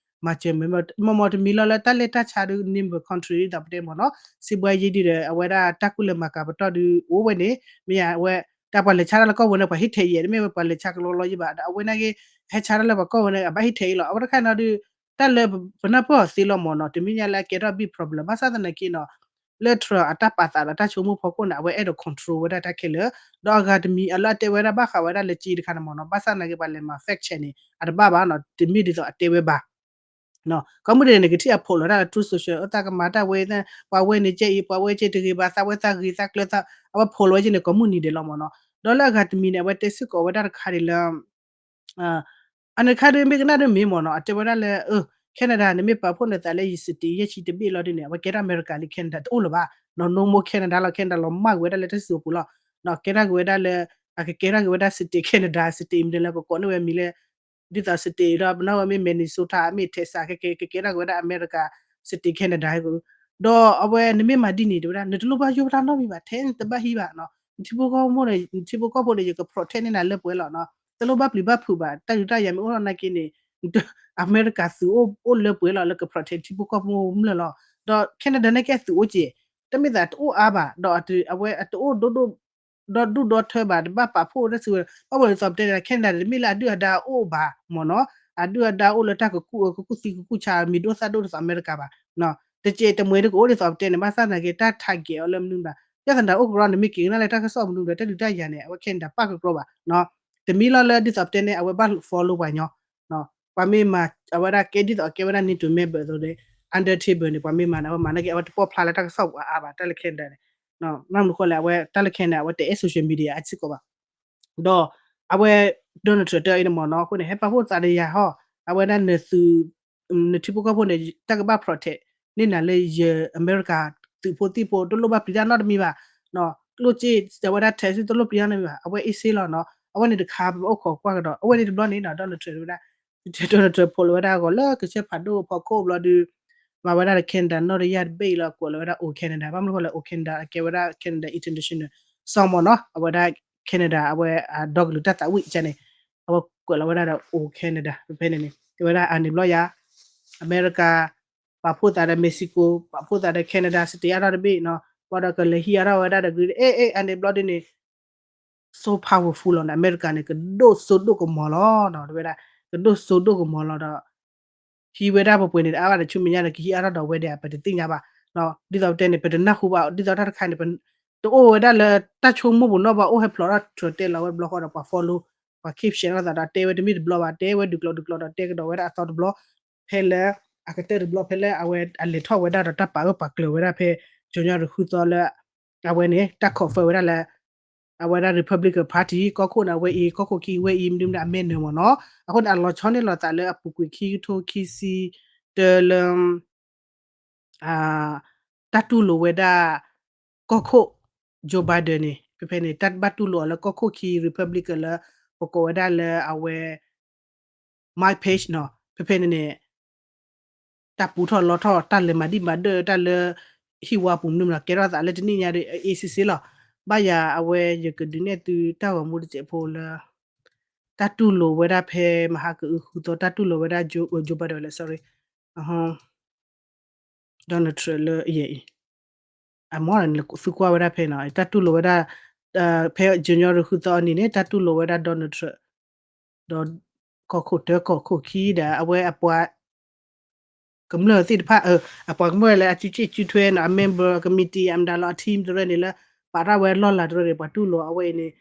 မၤစၢၤမ့ၢ် မ့ၢ်မ့ၢ်တမံၤလီၤလၢတၢ်လဲၢ်တၢ်ဆါဒုး neighbor country ဒ်သိးပတဲမ့ၢ်နီၤ စံးဘှါယံၤဒုဒီး အဝဲဒၣ်တၢ်ကူၣ်လဲၤမၤကၤပတီၢ်ဒုးအိၣ်ဝဲန့ၣ် မ့ၢ်ယါ အဝဲ တၢ်ပှၤလဲၤဆါတၢ်လၢကီၢ်ဝဲန့ၣ် ပှၤဟံးထဲအံၤ တမ့ၢ်ဝဲပှၤလဲၤဆါကလီကလီယံၤဘၣ် ဒီးအဝဲန့ၣ်က့ ဟဲဆါတၢ်လၢပှၤကီၢ်ဝဲန့ၣ် အဘၣ်ဟံးထဲအံၤလီၤ. အဝဲတခါန့ၣ်ဒုး တၢ်လၢပနၢ်ပၢၢ်အီၤသ့လီၤမ့ၢ်နီၤ တမ့ၢ်ညါလၢအကဲထီၣ် big problem ဘၣ်ဆၣ်သနာ်က့နီၤ လၢ Trump အတၢ်ပာ်သးဒီးတၢ်ဆိကမိၣ်ဖီခိၣ်န့ၣ် အဝဲအဲၣ်ဒိး control ဝဲဒၣ်တၢ်ခဲလၢာ် ဒီးအဂၤတမံၤအလၢအတဲဝဲဒၣ်ဘၣ်ဃးဝဲဒၣ်လၢက့တခါန့ၣ်မ့ၢ်နီၤ ဘၣ်ဆၣ်သနာ်က့ပှၤလဲၤမၤ fact check န့ၣ် အတဘၣ်ဘၣ်နီၤ တမ့ၢ်ဒ်သိးအတဲဝဲဘၣ် ကိးမုၢ်ဒဲးန့ၣ် ကထံၣ်အ post လီၤတၢ်လၢ Truth Social အသးကမၤတၢ်ဝဲ ပှၤဝဲန့ၣ်ကဲအံၤ ပှၤဝဲကဲတဂ့ၤဘၣ် သးဝဲသးဂ့ၤသးကျၢၤသး အဝဲ post လီၤဝဲကဲန့ၣ် ကိးမုၢ်နံၤဒဲးလီၤမ့ၢ်နီၤ. ဒီးလၢအဂၤတမံၤန့ၣ် အဝဲတဲစ့ၢ်ကီးဝဲဒၣ်တခါဒ်လၢ အန့ၣ်တခါဒုးမ့ၢ်ကနၣ်ဒုးမ့ၢ်မ့ၢ်နီၤ အတဲဝဲဒၣ်လၢ Canada န့ၣ် မ့ၢ်ပာ်ဖှိၣ်နသးလၢယ state ယဲၢ်ဆံတဘ့ၣ်လီၤဒ်န့ၣ် အဝဲကဲထီၣ် America လံ Canada တအိၣ်လၢၤဘၣ်နီၤ no more Canada လီၤ Canada လီၤမၢ်ကွံာ်ဝဲဒၣ်လၢတၢ်စံၣ်စိၤပူၤလီၤ. ကဲထီၣ်က့ၤဝဲဒၣ်လၢ အကကဲထီၣ်က့ၤဝဲဒၣ် state Canada state မ့ၢ်ဒ်လၢပကိးန့ၢ်ဝဲမံၤလၢ ဒ်သိး state ဒီးပနၢ်ဝဲမ့ၢ် Minnesota မ့ၢ် Texas ကကဲထီၣ်က့ၤဝဲဒၣ် America state Canada ဒီးအဝဲနမ့ၢ်မၤဒ်န့ၣ် တဲဝဲဒၣ် နတလိၣ်ဘၣ်ယိၣ်ပတၢ်နီတမံၤဘၣ် ထဲနတဘၣ်ဟံးဘၣ်နီၤ နထံဖိကီၢ်ဖိန့ၣ် နထံဖိကီၢ်ဖိန့ၣ် ယက protect န့ၢ်နၤလၢပှဲၤလီၤနီၤ တလိၣ်ဘၣ်ပျံၤဘၣ်ဖုးဘၣ် တၢ်ဒုးတၢ်ယၤမ့ၢ်အိၣ်ထီၣ်နာ်က့န့ၣ် အမဲရကၤသုးအိၣ်လၢပှဲၤလီၤလၢက protect ထံဖိကီၢ်ဖိမုၢ်လၢ်လီၤ. ဒီး Canada န့ၣ်ကဲသုးအိၣ်က့ၤ တမ့ၢ်သးတအိၣ်အါဘၣ် ဒီးအဝဲအတအိၣ်ဒိၣ်ဒိၣ် ဒီဒူၣ်ဒီထၢဘၣ် တဘၣ်ပာ်ဖှိၣ်တၢ်စုဝဲ ဘၣ်မနုၤဒ်သိးပတဲန့ၣ် Canada တမ့ၢ်လၢအဒုၣ်အဒါအိၣ်ဘၣ်မ့ၢ်နီၤ အဒုၣ်အဒါအိၣ်လၢတၢ်ကကူၣ်အၢကကူၣ်သံကကူၣ်ဆါ မံၤဒိၣ်သၣ်ဒိၣ်ဒ်သိးအမဲရကၤဘၣ် တစဲးတမှဲးတကအိၣ်ဒ်သိးပတဲန့ၣ် ဘၣ်ဆၣ်သနာ်က့ တၢ် target အီၤလၢမနုၤဘၣ် ယသနၢ်အိၣ်ကရီန့ၣ် မ့ၢ်က့ၤကနၣ်လၢတၢ်ကစီၣ်မနုၤဒီး တၢ်ဒုးတၢ်ယၤန့ၣ် အဝဲ Canada ပၣ်ကကီဘၣ် တမံၤလီၤလၢဒ်သိးပတဲန့ၣ် အဝဲဘၣ် follow ပှၤညီ ပှၤမ့ၢ်မၤ အဝဲဒၣ်ကဲဒ်သိးအကဲဝဲဒၣ် NATO member အသိးန့ၣ် under table န့ၣ် ပှၤမ့ၢ်မၤန့ၣ် အဝဲမၤနာ်က့ အဝဲတပီၢ်ဖျါလၢတၢ်ကစီၣ်ပူၤအါအါဘၣ် တၢ်လၢ Canada န့ၣ် ဘၣ်မနုၤဃိလဲၣ် အဝဲတၢ်လၢ Canada အဝဲတအဲၣ် social media အါစ့ၢ်ကီးဘၣ် ဒီးအဝဲ Donald Trump တဲအံၤန့ၣ်မ့ၢ်နီၤ အဃိန့ၣ် ဟဲပာ်ဖှိၣ်သးဒီးယၤဟီ အဝဲဒၣ်နသုး နထံဖိကီၢ်ဖိန့ၣ် တၢ်ကဘၣ် protect န့ၢ်နၤလၢယအမဲရကၤသုးဖိသံၣ်ဖိ တလိၣ်ဘၣ်ပျံၤတၢ်နီတမံၤဘၣ် ကျိၣ်စ့ အဝဲဒၣ် tax တလိၣ်ပျံၤတၢ်နီတမံၤဘၣ် အဝဲအ့ၣ်စ့လီၤနီၤ အဝဲန့ၣ်တခါပအိၣ်ခိးကွၢ်ကဒီး အဝဲန့ၣ်တဘျီန့ၣ်နီၤ Donald Trump ဝဲဒၣ် Donald Trump ဖိးလီၤဝဲဒၣ်အဂီၢ်လၢကစၢၢ်ဖးဒိၣ်ဖီခိၣ်ဘျီဒုး မၤဝဲဒၣ်ဒီး Canada နီၣ်တယၢ်တဘ့ၣ်အံၤလီၤ ကိးလီၤဝဲဒၣ် O Canada ဘၣ်မနုၤဃိလဲၣ် O Canada အကဲဝဲဒၣ် Canada International စီၤမီၤနီၤ အဝဲဒၣ် Canada အဝဲအဒီကလုာ်တၢ်သးဝံၣ်ကန့ၣ် အဝဲကွဲးလီၤဝဲဒၣ်ဒီး O Canada ဖဲဖဲန့ၣ်န့ၣ် တဲဝဲဒၣ်အန့ၣ်ဘျီယၤ အမဲရကၤ ပာ်ဖှိၣ်သးဒီး Mexico ပာ်ဖှိၣ်သးဒီး Canada စတ့အါထီၣ်တဘ့ၣ်နီၤ ဘၣ်ဒီးကလဲၤဟံးအါထီၣ်ဝဲဒၣ်ဒီး Green အဲ အဲ အန့ၣ်ဘျီဒ်န့ၣ် so powerful လီၤန့ၣ် အမဲရကၤန့ၣ် ကဒိၣ်စိဒိၣ်ကမီၤလီၤ တဲဝဲဒၣ် ကဒိၣ်စိဒိၣ်ကမီၤလီၤဒီး ဟံးဝဲဒၣ်ပှဲၤပှဲၤန့ၣ် တအါဘၣ်ဒီးဆူမဲာ်ညါဒီး ကဟံးအါထီၣ်ဒီးဝဲဒၣ် ပတသ့ၣ်ညါဘၣ် ဒ်သိးပတဲန့ၣ် ပတနၢ်ဟူဘၣ် ဒ်သိးတၢ်တခါန့ၣ် တအိၣ်ဝဲဒၣ်လၢတၢ်ဆိကမိၣ်ပူၤနီတဘျီ အိၣ်ဟဲဖျိးထီၣ်ထီၣ်တဲလီၤဝဲတဘျီဃီဒီး ပှၤ follow ပှၤ keep share လိာ်သးဒီးတဲဝဲတမ့ၢ်တဘျီဘၣ် တဲဝဲဒုးကျိးဒုးကျိးဒီးတဲကဒီးဝဲဒၣ်အသီတဘျီ ဖဲလၢ အကတၢၢ်တဘျီဖဲလၢအဝဲအလဲၤထီၣ်ဝဲဒၣ်ဒီးတၢ်ပာ်အၢပာ်ကျၢၤဝဲဒၣ်ဖဲ January ဃုသီလၢ အဝဲန့ၣ် တၢ် confirm ဝဲဒၣ်လၢ အဝဲဒၣ် Republican Party ကီၢ်ခိၣ်န့ၣ် အဝဲအံၤ ကီၢ်ခိၣ်ခံဝဲအံၤ မနုၤမနုၤအမဲနၢၤမ့ၢ်နီၤ အဃိန့ၣ် အလီၤဆီန့ၢ်လီၤသးလၢအပူၤကွံာ်ခံကထိခံဆံတၢလၢ တၢ်တူၢ်လိာ်ဝဲဒၣ် ကီၢ်ခိၣ် Joe Biden န့ၣ် ဖဲဖဲန့ၣ် တၢ်ဘၣ်တူၢ်လိာ်အီၤလၢကီၢ်ခိၣ်ခံ Republican လၢ ပကိးဝဲဒၣ်လၢအဝဲ Mike Pence နီၤ ဖဲဖဲန့ၣ်န့ၣ် တၢ်ပူထီၣ်လီထီၣ် တၢ်လဲၤမၤဒံၣ်မၤဒၢၣ် တၢ်လၢဟံၣ်ဝါပူၤမနုၤမနုၤ ကဲထီၣ်သးလၢတနံၣ်ညါဒီး အအ့ၣ်စ့စ့လီၤ. ဘၣ်ယၤအဝဲယကဒုးနဲၣ်သုတၢ်ဂီၤမူတစဲးဖိလၢ တၢ်တူၢ်လိာ်ဝဲဒၣ်ဖဲမဟါကအုဃုသီ တၢ်တူၢ်လိာ်ဝဲဒၣ် Joe Biden လဲၣ် sorry Donald Trump လၢအယဲၢ်အံၤ အမ့ၢ်သုကွၢ်ဝဲဒၣ်ဖဲနီၤ တၢ်တူၢ်လိာ်ဝဲဒၣ် ဖဲ January ဃုသီအနံၤန့ၣ် တၢ်တူၢ်လိာ်ဝဲဒၣ် Donald Trump ဒီးကီၢ်ခိၣ်တၢကီၢ်ခိၣ်ခံဒီး အဝဲအပှၤ ကမျၢၢ်သ့ၣ်တဖၣ် အပှၤကမျၢၢ်လၢအစုစ့ၣ်စုထွဲနီၤ အ member committee အမတၤလီၤ အ team တရၢန့ၣ်လၢ ပာ်ထီၣ်ဝဲလီၢ်လၤတရၢန့ၣ် ပှၤတူၢ်လိာ်အဝဲအံၤန့ၣ်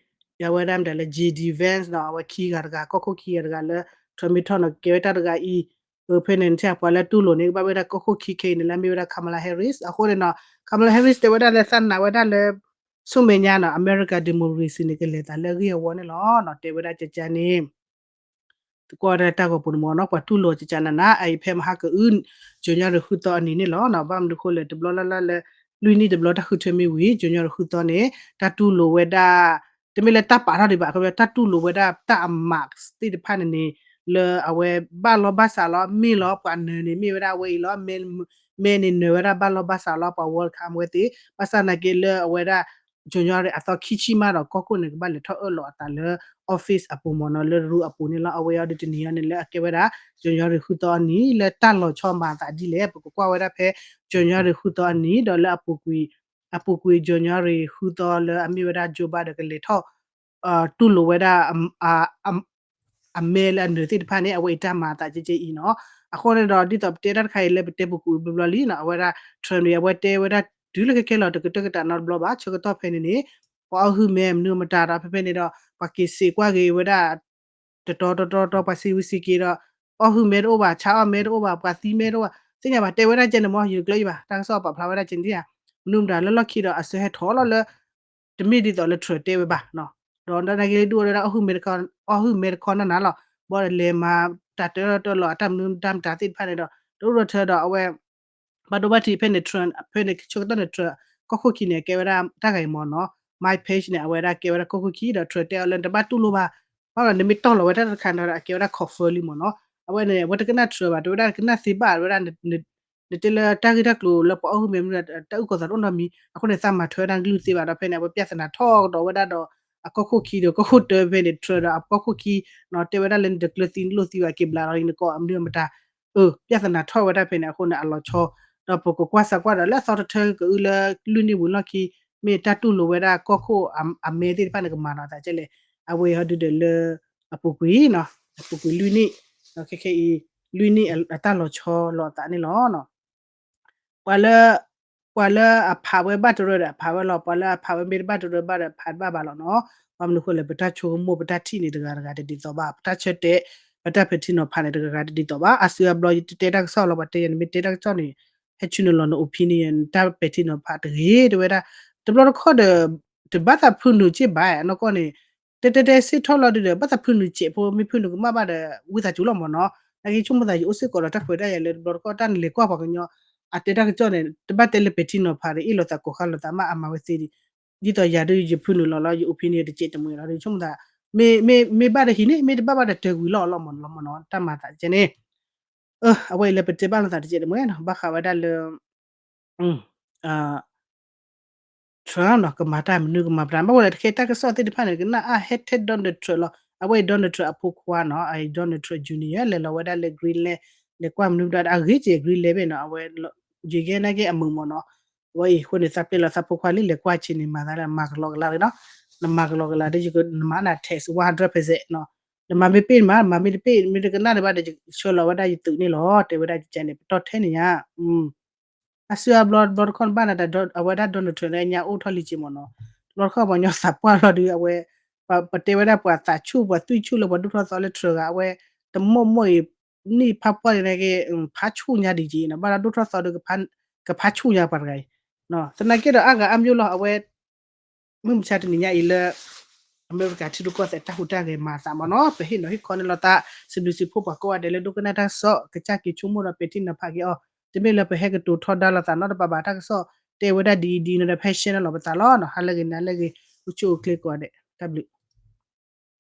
ယဝဲဒၣ်မတၤလၢ J D Vance နီၤ အဝဲခံဂၤတဂၤ ကီၢ်ခိၣ်ခံဂၤတဂၤလၢ ထီမ့ၢ်ထီၣ်နီၤ ကဲဝဲတၢ်တဂၤအံၤ ဖဲန့ၣ်ထံၣ်ပှၤလၢတူၢ်လိာ်န့ၣ် ကဘၣ်ဝဲဒၣ်ကီၢ်ခိၣ်ခံခဲအံၤန့ၣ်လၢမ့ၢ်ဝဲဒၣ် Kamala Harris အဃိန့ၣ်နီၤ Kamala Harris တဲဝဲဒၣ်လၢသးနာ်ဝဲဒၣ်လၢ ဆူမဲာ်ညါနီၤ America democracy န့ၣ် ကလဲၤသးလၢအဂ့ၢ်အဝီန့ၣ်လီၤနီၤ တဲဝဲဒၣ်ကကန့ၣ် သကွၢ်ဝဲဒၣ်တၢ်ဂီၤပူၤန့ၣ်မ့ၢ်နီၤ ပှၤတူၢ်လိာ်ကကနၤနၤ အအံၤဖဲမဟါကအု January ဃုသီအနံၤန့ၣ်လီၤနီၤ ဘၣ်မနုၤဃိလဲၣ် တဘျီလၢ်လၢ်လၢ လွံၢ်နံၣ်တဘျီတၢ်ဃုထၢမ့ၢ်ဝံၤ January ဃုသီန့ၣ် တၢ်တူၢ်လိာ်ဝဲဒၣ် တမ့ၢ်လၢတၢ်ပာ်ထီၣ်ဒံးဘၣ်, အခီပညီတၢ်တူၢ်လိာ်ဝဲဒၣ်တၢ်အ marks သ့ၣ်တဖၣ်န့ၣ်န့ၣ် လၢအဝဲဘၣ်လီၢ်ဘၣ်စးလီၤ မ့ၢ်လီၤ ပှၤနၢၤန့ၣ် မ့ၢ်ဝဲဒၣ်အဝဲအံၤလီၤ, မ့ၢ်န့ၣ်နၢၤဝဲဒၣ်ဘၣ်လီၢ်ဘၣ်စးလီၤ ပှၤ welcome ဝဲသ့ၣ်, ဘၣ်ဆၣ်သနာ်က့လၢအဝဲဒၣ် January အသီခံဆံမးဒီး ကီၢ်ခိၣ်န့ၣ် ကဘၣ်လဲၤထီၣ်အၢၣ်လီၤအသးလၢ office အပူၤမ့ၢ်နီၤ, လၢ room အပူၤန့ၣ်လီၤ. အဝဲအံၤဒ်တနံၤအံၤန့ၣ် လၢအကဲဝဲဒၣ် January ဃုသီအနံၤ လၢတၢ်လီၤဆီမၤအသးဒ်လဲၣ် ပကကွၢ်ဝဲဒၣ်ဖဲ January ဃုသီအနံၤ ဒီးလၢအပူၤကွံာ် အပူၤကွံာ် January ဃုသီလၢအမ့ၢ်ဝဲဒၣ် Joe Biden ကလဲၤထီၣ် တူၢ်လိာ်ဝဲဒၣ် အမဲလၢအနၢၤသ့ၣ်တဖၣ်န့ၣ် အဝဲအံၤတၢ်မၤအသးကဲကဲအံၤနီၤ. အဃိန့ၣ်ဒီး ဒ်သိးပတဲတၢ်တခါအံၤလၢပတဲပူၤကွံာ်ဘျီဘျီလံနီၤ, အဝဲဒၣ် Trump န့ၣ် အဝဲတဲဝဲဒၣ်တုၤလၢခဲခဲလီၤ တကတၢၢ်ကတၢၢ်နီတဘျီဘၣ်, ဆၢကတီၢ်ဖဲန့ၣ်န့ၣ် ပှၤအီၣ်ဟုၣ်မဲာ်မနုၤမတၤဒီး ဖဲဖဲန့ၣ်ဒီး ပှၤက့ၤစံးကွၢ်က့ၤဝဲဒၣ် တတီတတီတီ ပှၤစံးဝံစံးက့ၤဒီး အီၣ်ဟုၣ်မဲတအိၣ်ဘၣ်, ဆါအီၣ်မဲတအိၣ်ဘၣ်, ပှၤသံမဲတအိၣ်ဘၣ်, သ့ၣ်ညါဘၣ် တဲဝဲဒၣ်ကဲန့ၣ်မ့ၢ် ယတကျၢၤယဘၣ်, တၢ်ကစီၣ်ပာ်ဖျါဝဲဒၣ်ကဲန့ၣ်ဧါ, မနုၤမတၤလၢလီၢ်ခံဒီးအစၢဟဲထီၣ်လီၤလၢ တမ့ၢ်ဒ်သိးလၢ Trump တဲဝဲဘၣ်နီၤ, ဒီးနာ်က့လၢဒုးအိၣ်ဝဲဒၣ် အီၣ်ဟုၣ်မဲတခီနၢ်နၢ်လီၤ, ဘၣ်ဒီးလဲၤမၤတၢ်တၢတၢလီၤ အတၢ်မနုၤတၢ်မတၤသ့ၣ်တဖၣ်န့ၣ်ဒီး တအိၣ်ဒီးထၢဒီးအဝဲ ဘၣ်ဒိဘၣ်ထံးဖဲန့ၣ် Trump ဖဲန့ၣ် ဆၢကတီၢ်န့ၣ် Trump ကီၢ်ခိၣ်ခံန့ၣ် အကဲဝဲဒၣ်တၢ်ဂၤအံၤမ့ၢ်နီၤ, Mike Pence န့ၣ် အဝဲဒၣ်ကဲဝဲဒၣ်ကီၢ်ခိၣ်ခံဒီး Trump တဲအီၤလၢနတဘၣ်တူၢ်လိာ်ဘၣ်, ဘၣ်ဒီးနမ့ၢ်တီၢ်လီၤဝဲတၢ်တခါန့ၣ်ဒီး အကဲဝဲဒၣ် confirm လံမ့ၢ်နီၤ, အဝဲန့ၣ် အဝဲတကနၣ် Trump ဘၣ် တဲဝဲဒၣ်ကနၣ်သ့ဘၣ် တဲဝဲဒၣ် နတဲလၢတၢ်ဂ့ၢ်တၢ်ကျိၤလၢပှၤအီၣ်ဟုၣ်မဲာ်မနုၤ တၢ်အုၣ်ကီၤသးတအိၣ်နီတမံၤ အဃိန့ၣ် သးမၤထွဲဝဲဒၣ်ကလုၢ်သ့ဘၣ်ဒီး ဖဲန့ၣ် အဝဲပြဿနာထီၣ်ကဒီးဝဲဒၣ်ဒီး အကီၢ်ခိၣ်ခံဒီးကီၢ်ခိၣ်တၢဖဲန့ၣ် Trump ဒီးအကီၢ်ခိၣ်ခံနီၤ တဲဝဲဒၣ်လၢနတကျၢၤသံလိၣ်သံဘၣ် က့ၤဘျးလီၤနကိးအမနုၤမတၤ အၢ ပြဿနာထီၣ်ဝဲဒၣ်ဖဲန့ၣ် အဃိန့ၣ် အလီၤဆီ ဒီးပကကွၢ်စးကွၢ်ဒီးလၢအသီတထၢကအုလၢလွံၢ်နံၣ်ဝံၤလီၢ်ခံ မ့ၢ်တၢ်တူၢ်လိာ်ဝဲဒၣ်ကီၢ်ခိၣ်အမဲသ့ၣ်တဖၣ်န့ၣ် ကမၤလီၤအသးကဲလဲၣ် အဝဲအံၤဟီဒုဒီးလၢ အပူၤကွံာ်နီၤ အပူၤကွံာ်လွံၢ်နံၣ် ဒီးခဲခဲအံၤ လွံၢ်နံၣ်အတၢ်လီၤဆီလီၤအသးန့ၣ်လီၤ. ပှၤလၢ ပှၤလၢအဖးဝဲဘၣ်တရၢဒီးအဖးဝဲလီၤ, ပှၤလၢအဖးဝဲမ့ၢ်တဘၣ်တရၢဘၣ်ဒီးဖးတဘၣ်ဘၣ်လီၤနီၤ. ဘၣ်မနုၤအဃိလဲၣ် ပတၢ်ဆိကမိၣ်ပတၢ်ထံၣ်န့ၣ်တဂၤတဂၤတဒ်သိးဘၣ်, ပတၢ်ဆၢတဲာ် ပတၢ်ပဲာ်ထံနီၤဖးန့ၣ်တဂၤဂၤတဒ်သိးဘၣ်. အါစုအါဘျီယတတဲတၢ်ကစီၣ်လီၤ, ပှၤတဲယၤန့ၣ်မ့ၢ်တဲတၢ်ကစီၣ်န့ၣ် ဟဲဆူနုာ်လီၤန opinion တၢ်ပဲာ်ထံနီၤဖးတဂ့ၤ တဲဝဲဒၣ်. တဘျီတခီၣ်ဒီး တဘၣ်သးဖုနုာ်စ့ၢ်ဘၣ် အနီၢ်ကီၢ်န့ၣ် တဲတဲတဲစ့ၢ်ထီၣ်လီၤဒုဒီး ဘၣ်သးဖုနုာ်စဲးဖိ မ့ၢ်ဖုနုာ်ကမၣ်ဘၣ်ဒီး ဝံသးစူၤလီၤမ့ၢ်နီၤ. နာ်က့ဆိကမိၣ်သး ယအိၣ်စ့ၢ်ကီးဒီးတၢ်ခွဲးတၢ်ယာ်လၢတဘျီတခီၣ် တၢ်နလဲၤကွၢ်ပှၤကညီ အတဲတၢ်ကစီၣ်န့ၣ် တဘၣ်တဲလၢပဲာ်ထံနီၤဖးဒီး အ့ၣ်လိာ်သးကိးဃါလိာ်သးမး အမၤဝဲသ့ဒံး. ဒ်သိးယၤဒု ယဖုနုာ်လီၤလီၤ ယ opinion တစဲးတမှဲၤလီၤဒီး ဆိကမိၣ်သး မ့ၢ် မ့ၢ် မ့ၢ်ဘၣ်ဒီးဟံးန့ၢ် မ့ၢ်တဘၣ်ဘၣ်ဒီးတၢ်ကွံာ်လီၤလီၤမ့ၢ်နီၤ မ့ၢ်နီၤ တၢ်မၤသးကဲန့ၣ် အဝဲအံၤလၢပတဲဘၣ်လိာ်သးတစဲးတမှဲၤနီၤ ဘၣ်ဃးဝဲဒၣ်လၢ Trump နီၤ ကမၤတၢ်မနုၤကမၤပတၢ် ဘၣ်ဝဲလၢတခဲတၢ်ကစီၣ်သ့ၣ်တဖၣ်န့ၣ် ကနၣ်အါဟဲထဲ Donald Trump လီၤ. အဝဲအံၤ Donald Trump အဖိခွါနီၤ အ Donald Trump Junior လဲၤလီၤဝဲဒၣ်လၢ Greenland လဲၤကွၢ်မနုၤမတၤ အဂ့ၤက့ၤ Greenland ဘ့ၣ်နီၤ အဝဲ ယဂဲနာ်က့အမုာ်မ့ၢ်နီၤ အဝဲအံၤအဃိန့ၣ် သးပျဲလီၤသးဖိခွါလံ လဲၤကွၢ်ဆ့န့ၣ် မၤသးလၢမၤကလီကလီနီၤ နမၤကလီကလီဒီး နမၤနၤ tax one hundred percent နီၤ နမၤမ့ၢ်ပ့ၢ်နမၤ မၤမ့ၢ်တပ့ၢ် မ့ၢ်တကနၣ်န့ၣ်ဘၣ်ဒီး ယဆှၢလီၤဝဲဒၣ်ယသုးန့ၣ်လီၤ တဲဝဲဒၣ်ယကဲန့ၣ် ပတီၢ်ထဲန့ၣ်ညါ အါစုအါဘျီတဘျီတခီၣ်နဘၣ်နၤဒီး အဝဲဒၣ် Donald Trump လၢညါအိၣ်ထီၣ်လံက့မ့ၢ်နီၤ တဘျီတခီၣ်ပှၤကညီသးပှၢ်လီၤဒုး အဝဲ ပတဲဝဲဒၣ်ပှၤသးဆူၣ်ပှၤသွံၣ်ဆူၣ်လၢပှၤဒိၣ်ထီၣ်သီလၢ Trump ဂၤ အဝဲ တမိၢ်မိၢ်အံၤ နံၣ်ဖးပှၢ်န့ၣ်က့ ဖးဆူၣ်ညါဒံးက့နီၤ ဘၣ်ဒီးဒိၣ်ထီၣ်သီဒီး ကဖးဆူၣ်ညါပှၤတဂၤအံၤ သနာ်က့ဒီးအါဂၤအါမျိုးလီၤ အဝဲ မုၢ်မဆါတနံၤညါအံၤလၢ အမဲရကၤထံရူၢ်ကီၢ်သဲးတၢ်ဟူးတၢ်ဂဲၤမၤသးမ့ၢ်နီၤ ပဟ့ၣ်နီၤဟ့ၣ်ခီန့ၣ်လီၤသး စံးဘျုးစံးဖှိၣ်ပှၤကိးဂၤဒဲးလၢဒိကနၣ်တၢ်ကစီၣ် ကစၢ်က့ၤဆိကမိၣ်ဒီးပဲာ်ထံနီၤဖးက့ၤအီၤ တမ့ၢ်လၢပဟဲကတိၤထီဒါလိာ်သးနီတပၤဘၣ် တၢ်ကစီၣ်တဲဝဲဒၣ်ဒ်အံၤဒ်အံၤန့ၣ်ဒီး ဖဲရှဲန့ၣ်လီၤပသးလီၤနီၤ ဟါလၢဂ့ၤနၤလၢဂ့ၤ အိၣ်ဆူၣ်အိၣ်ချ့ကိးဂၤဒဲး တၢ်ဘျုး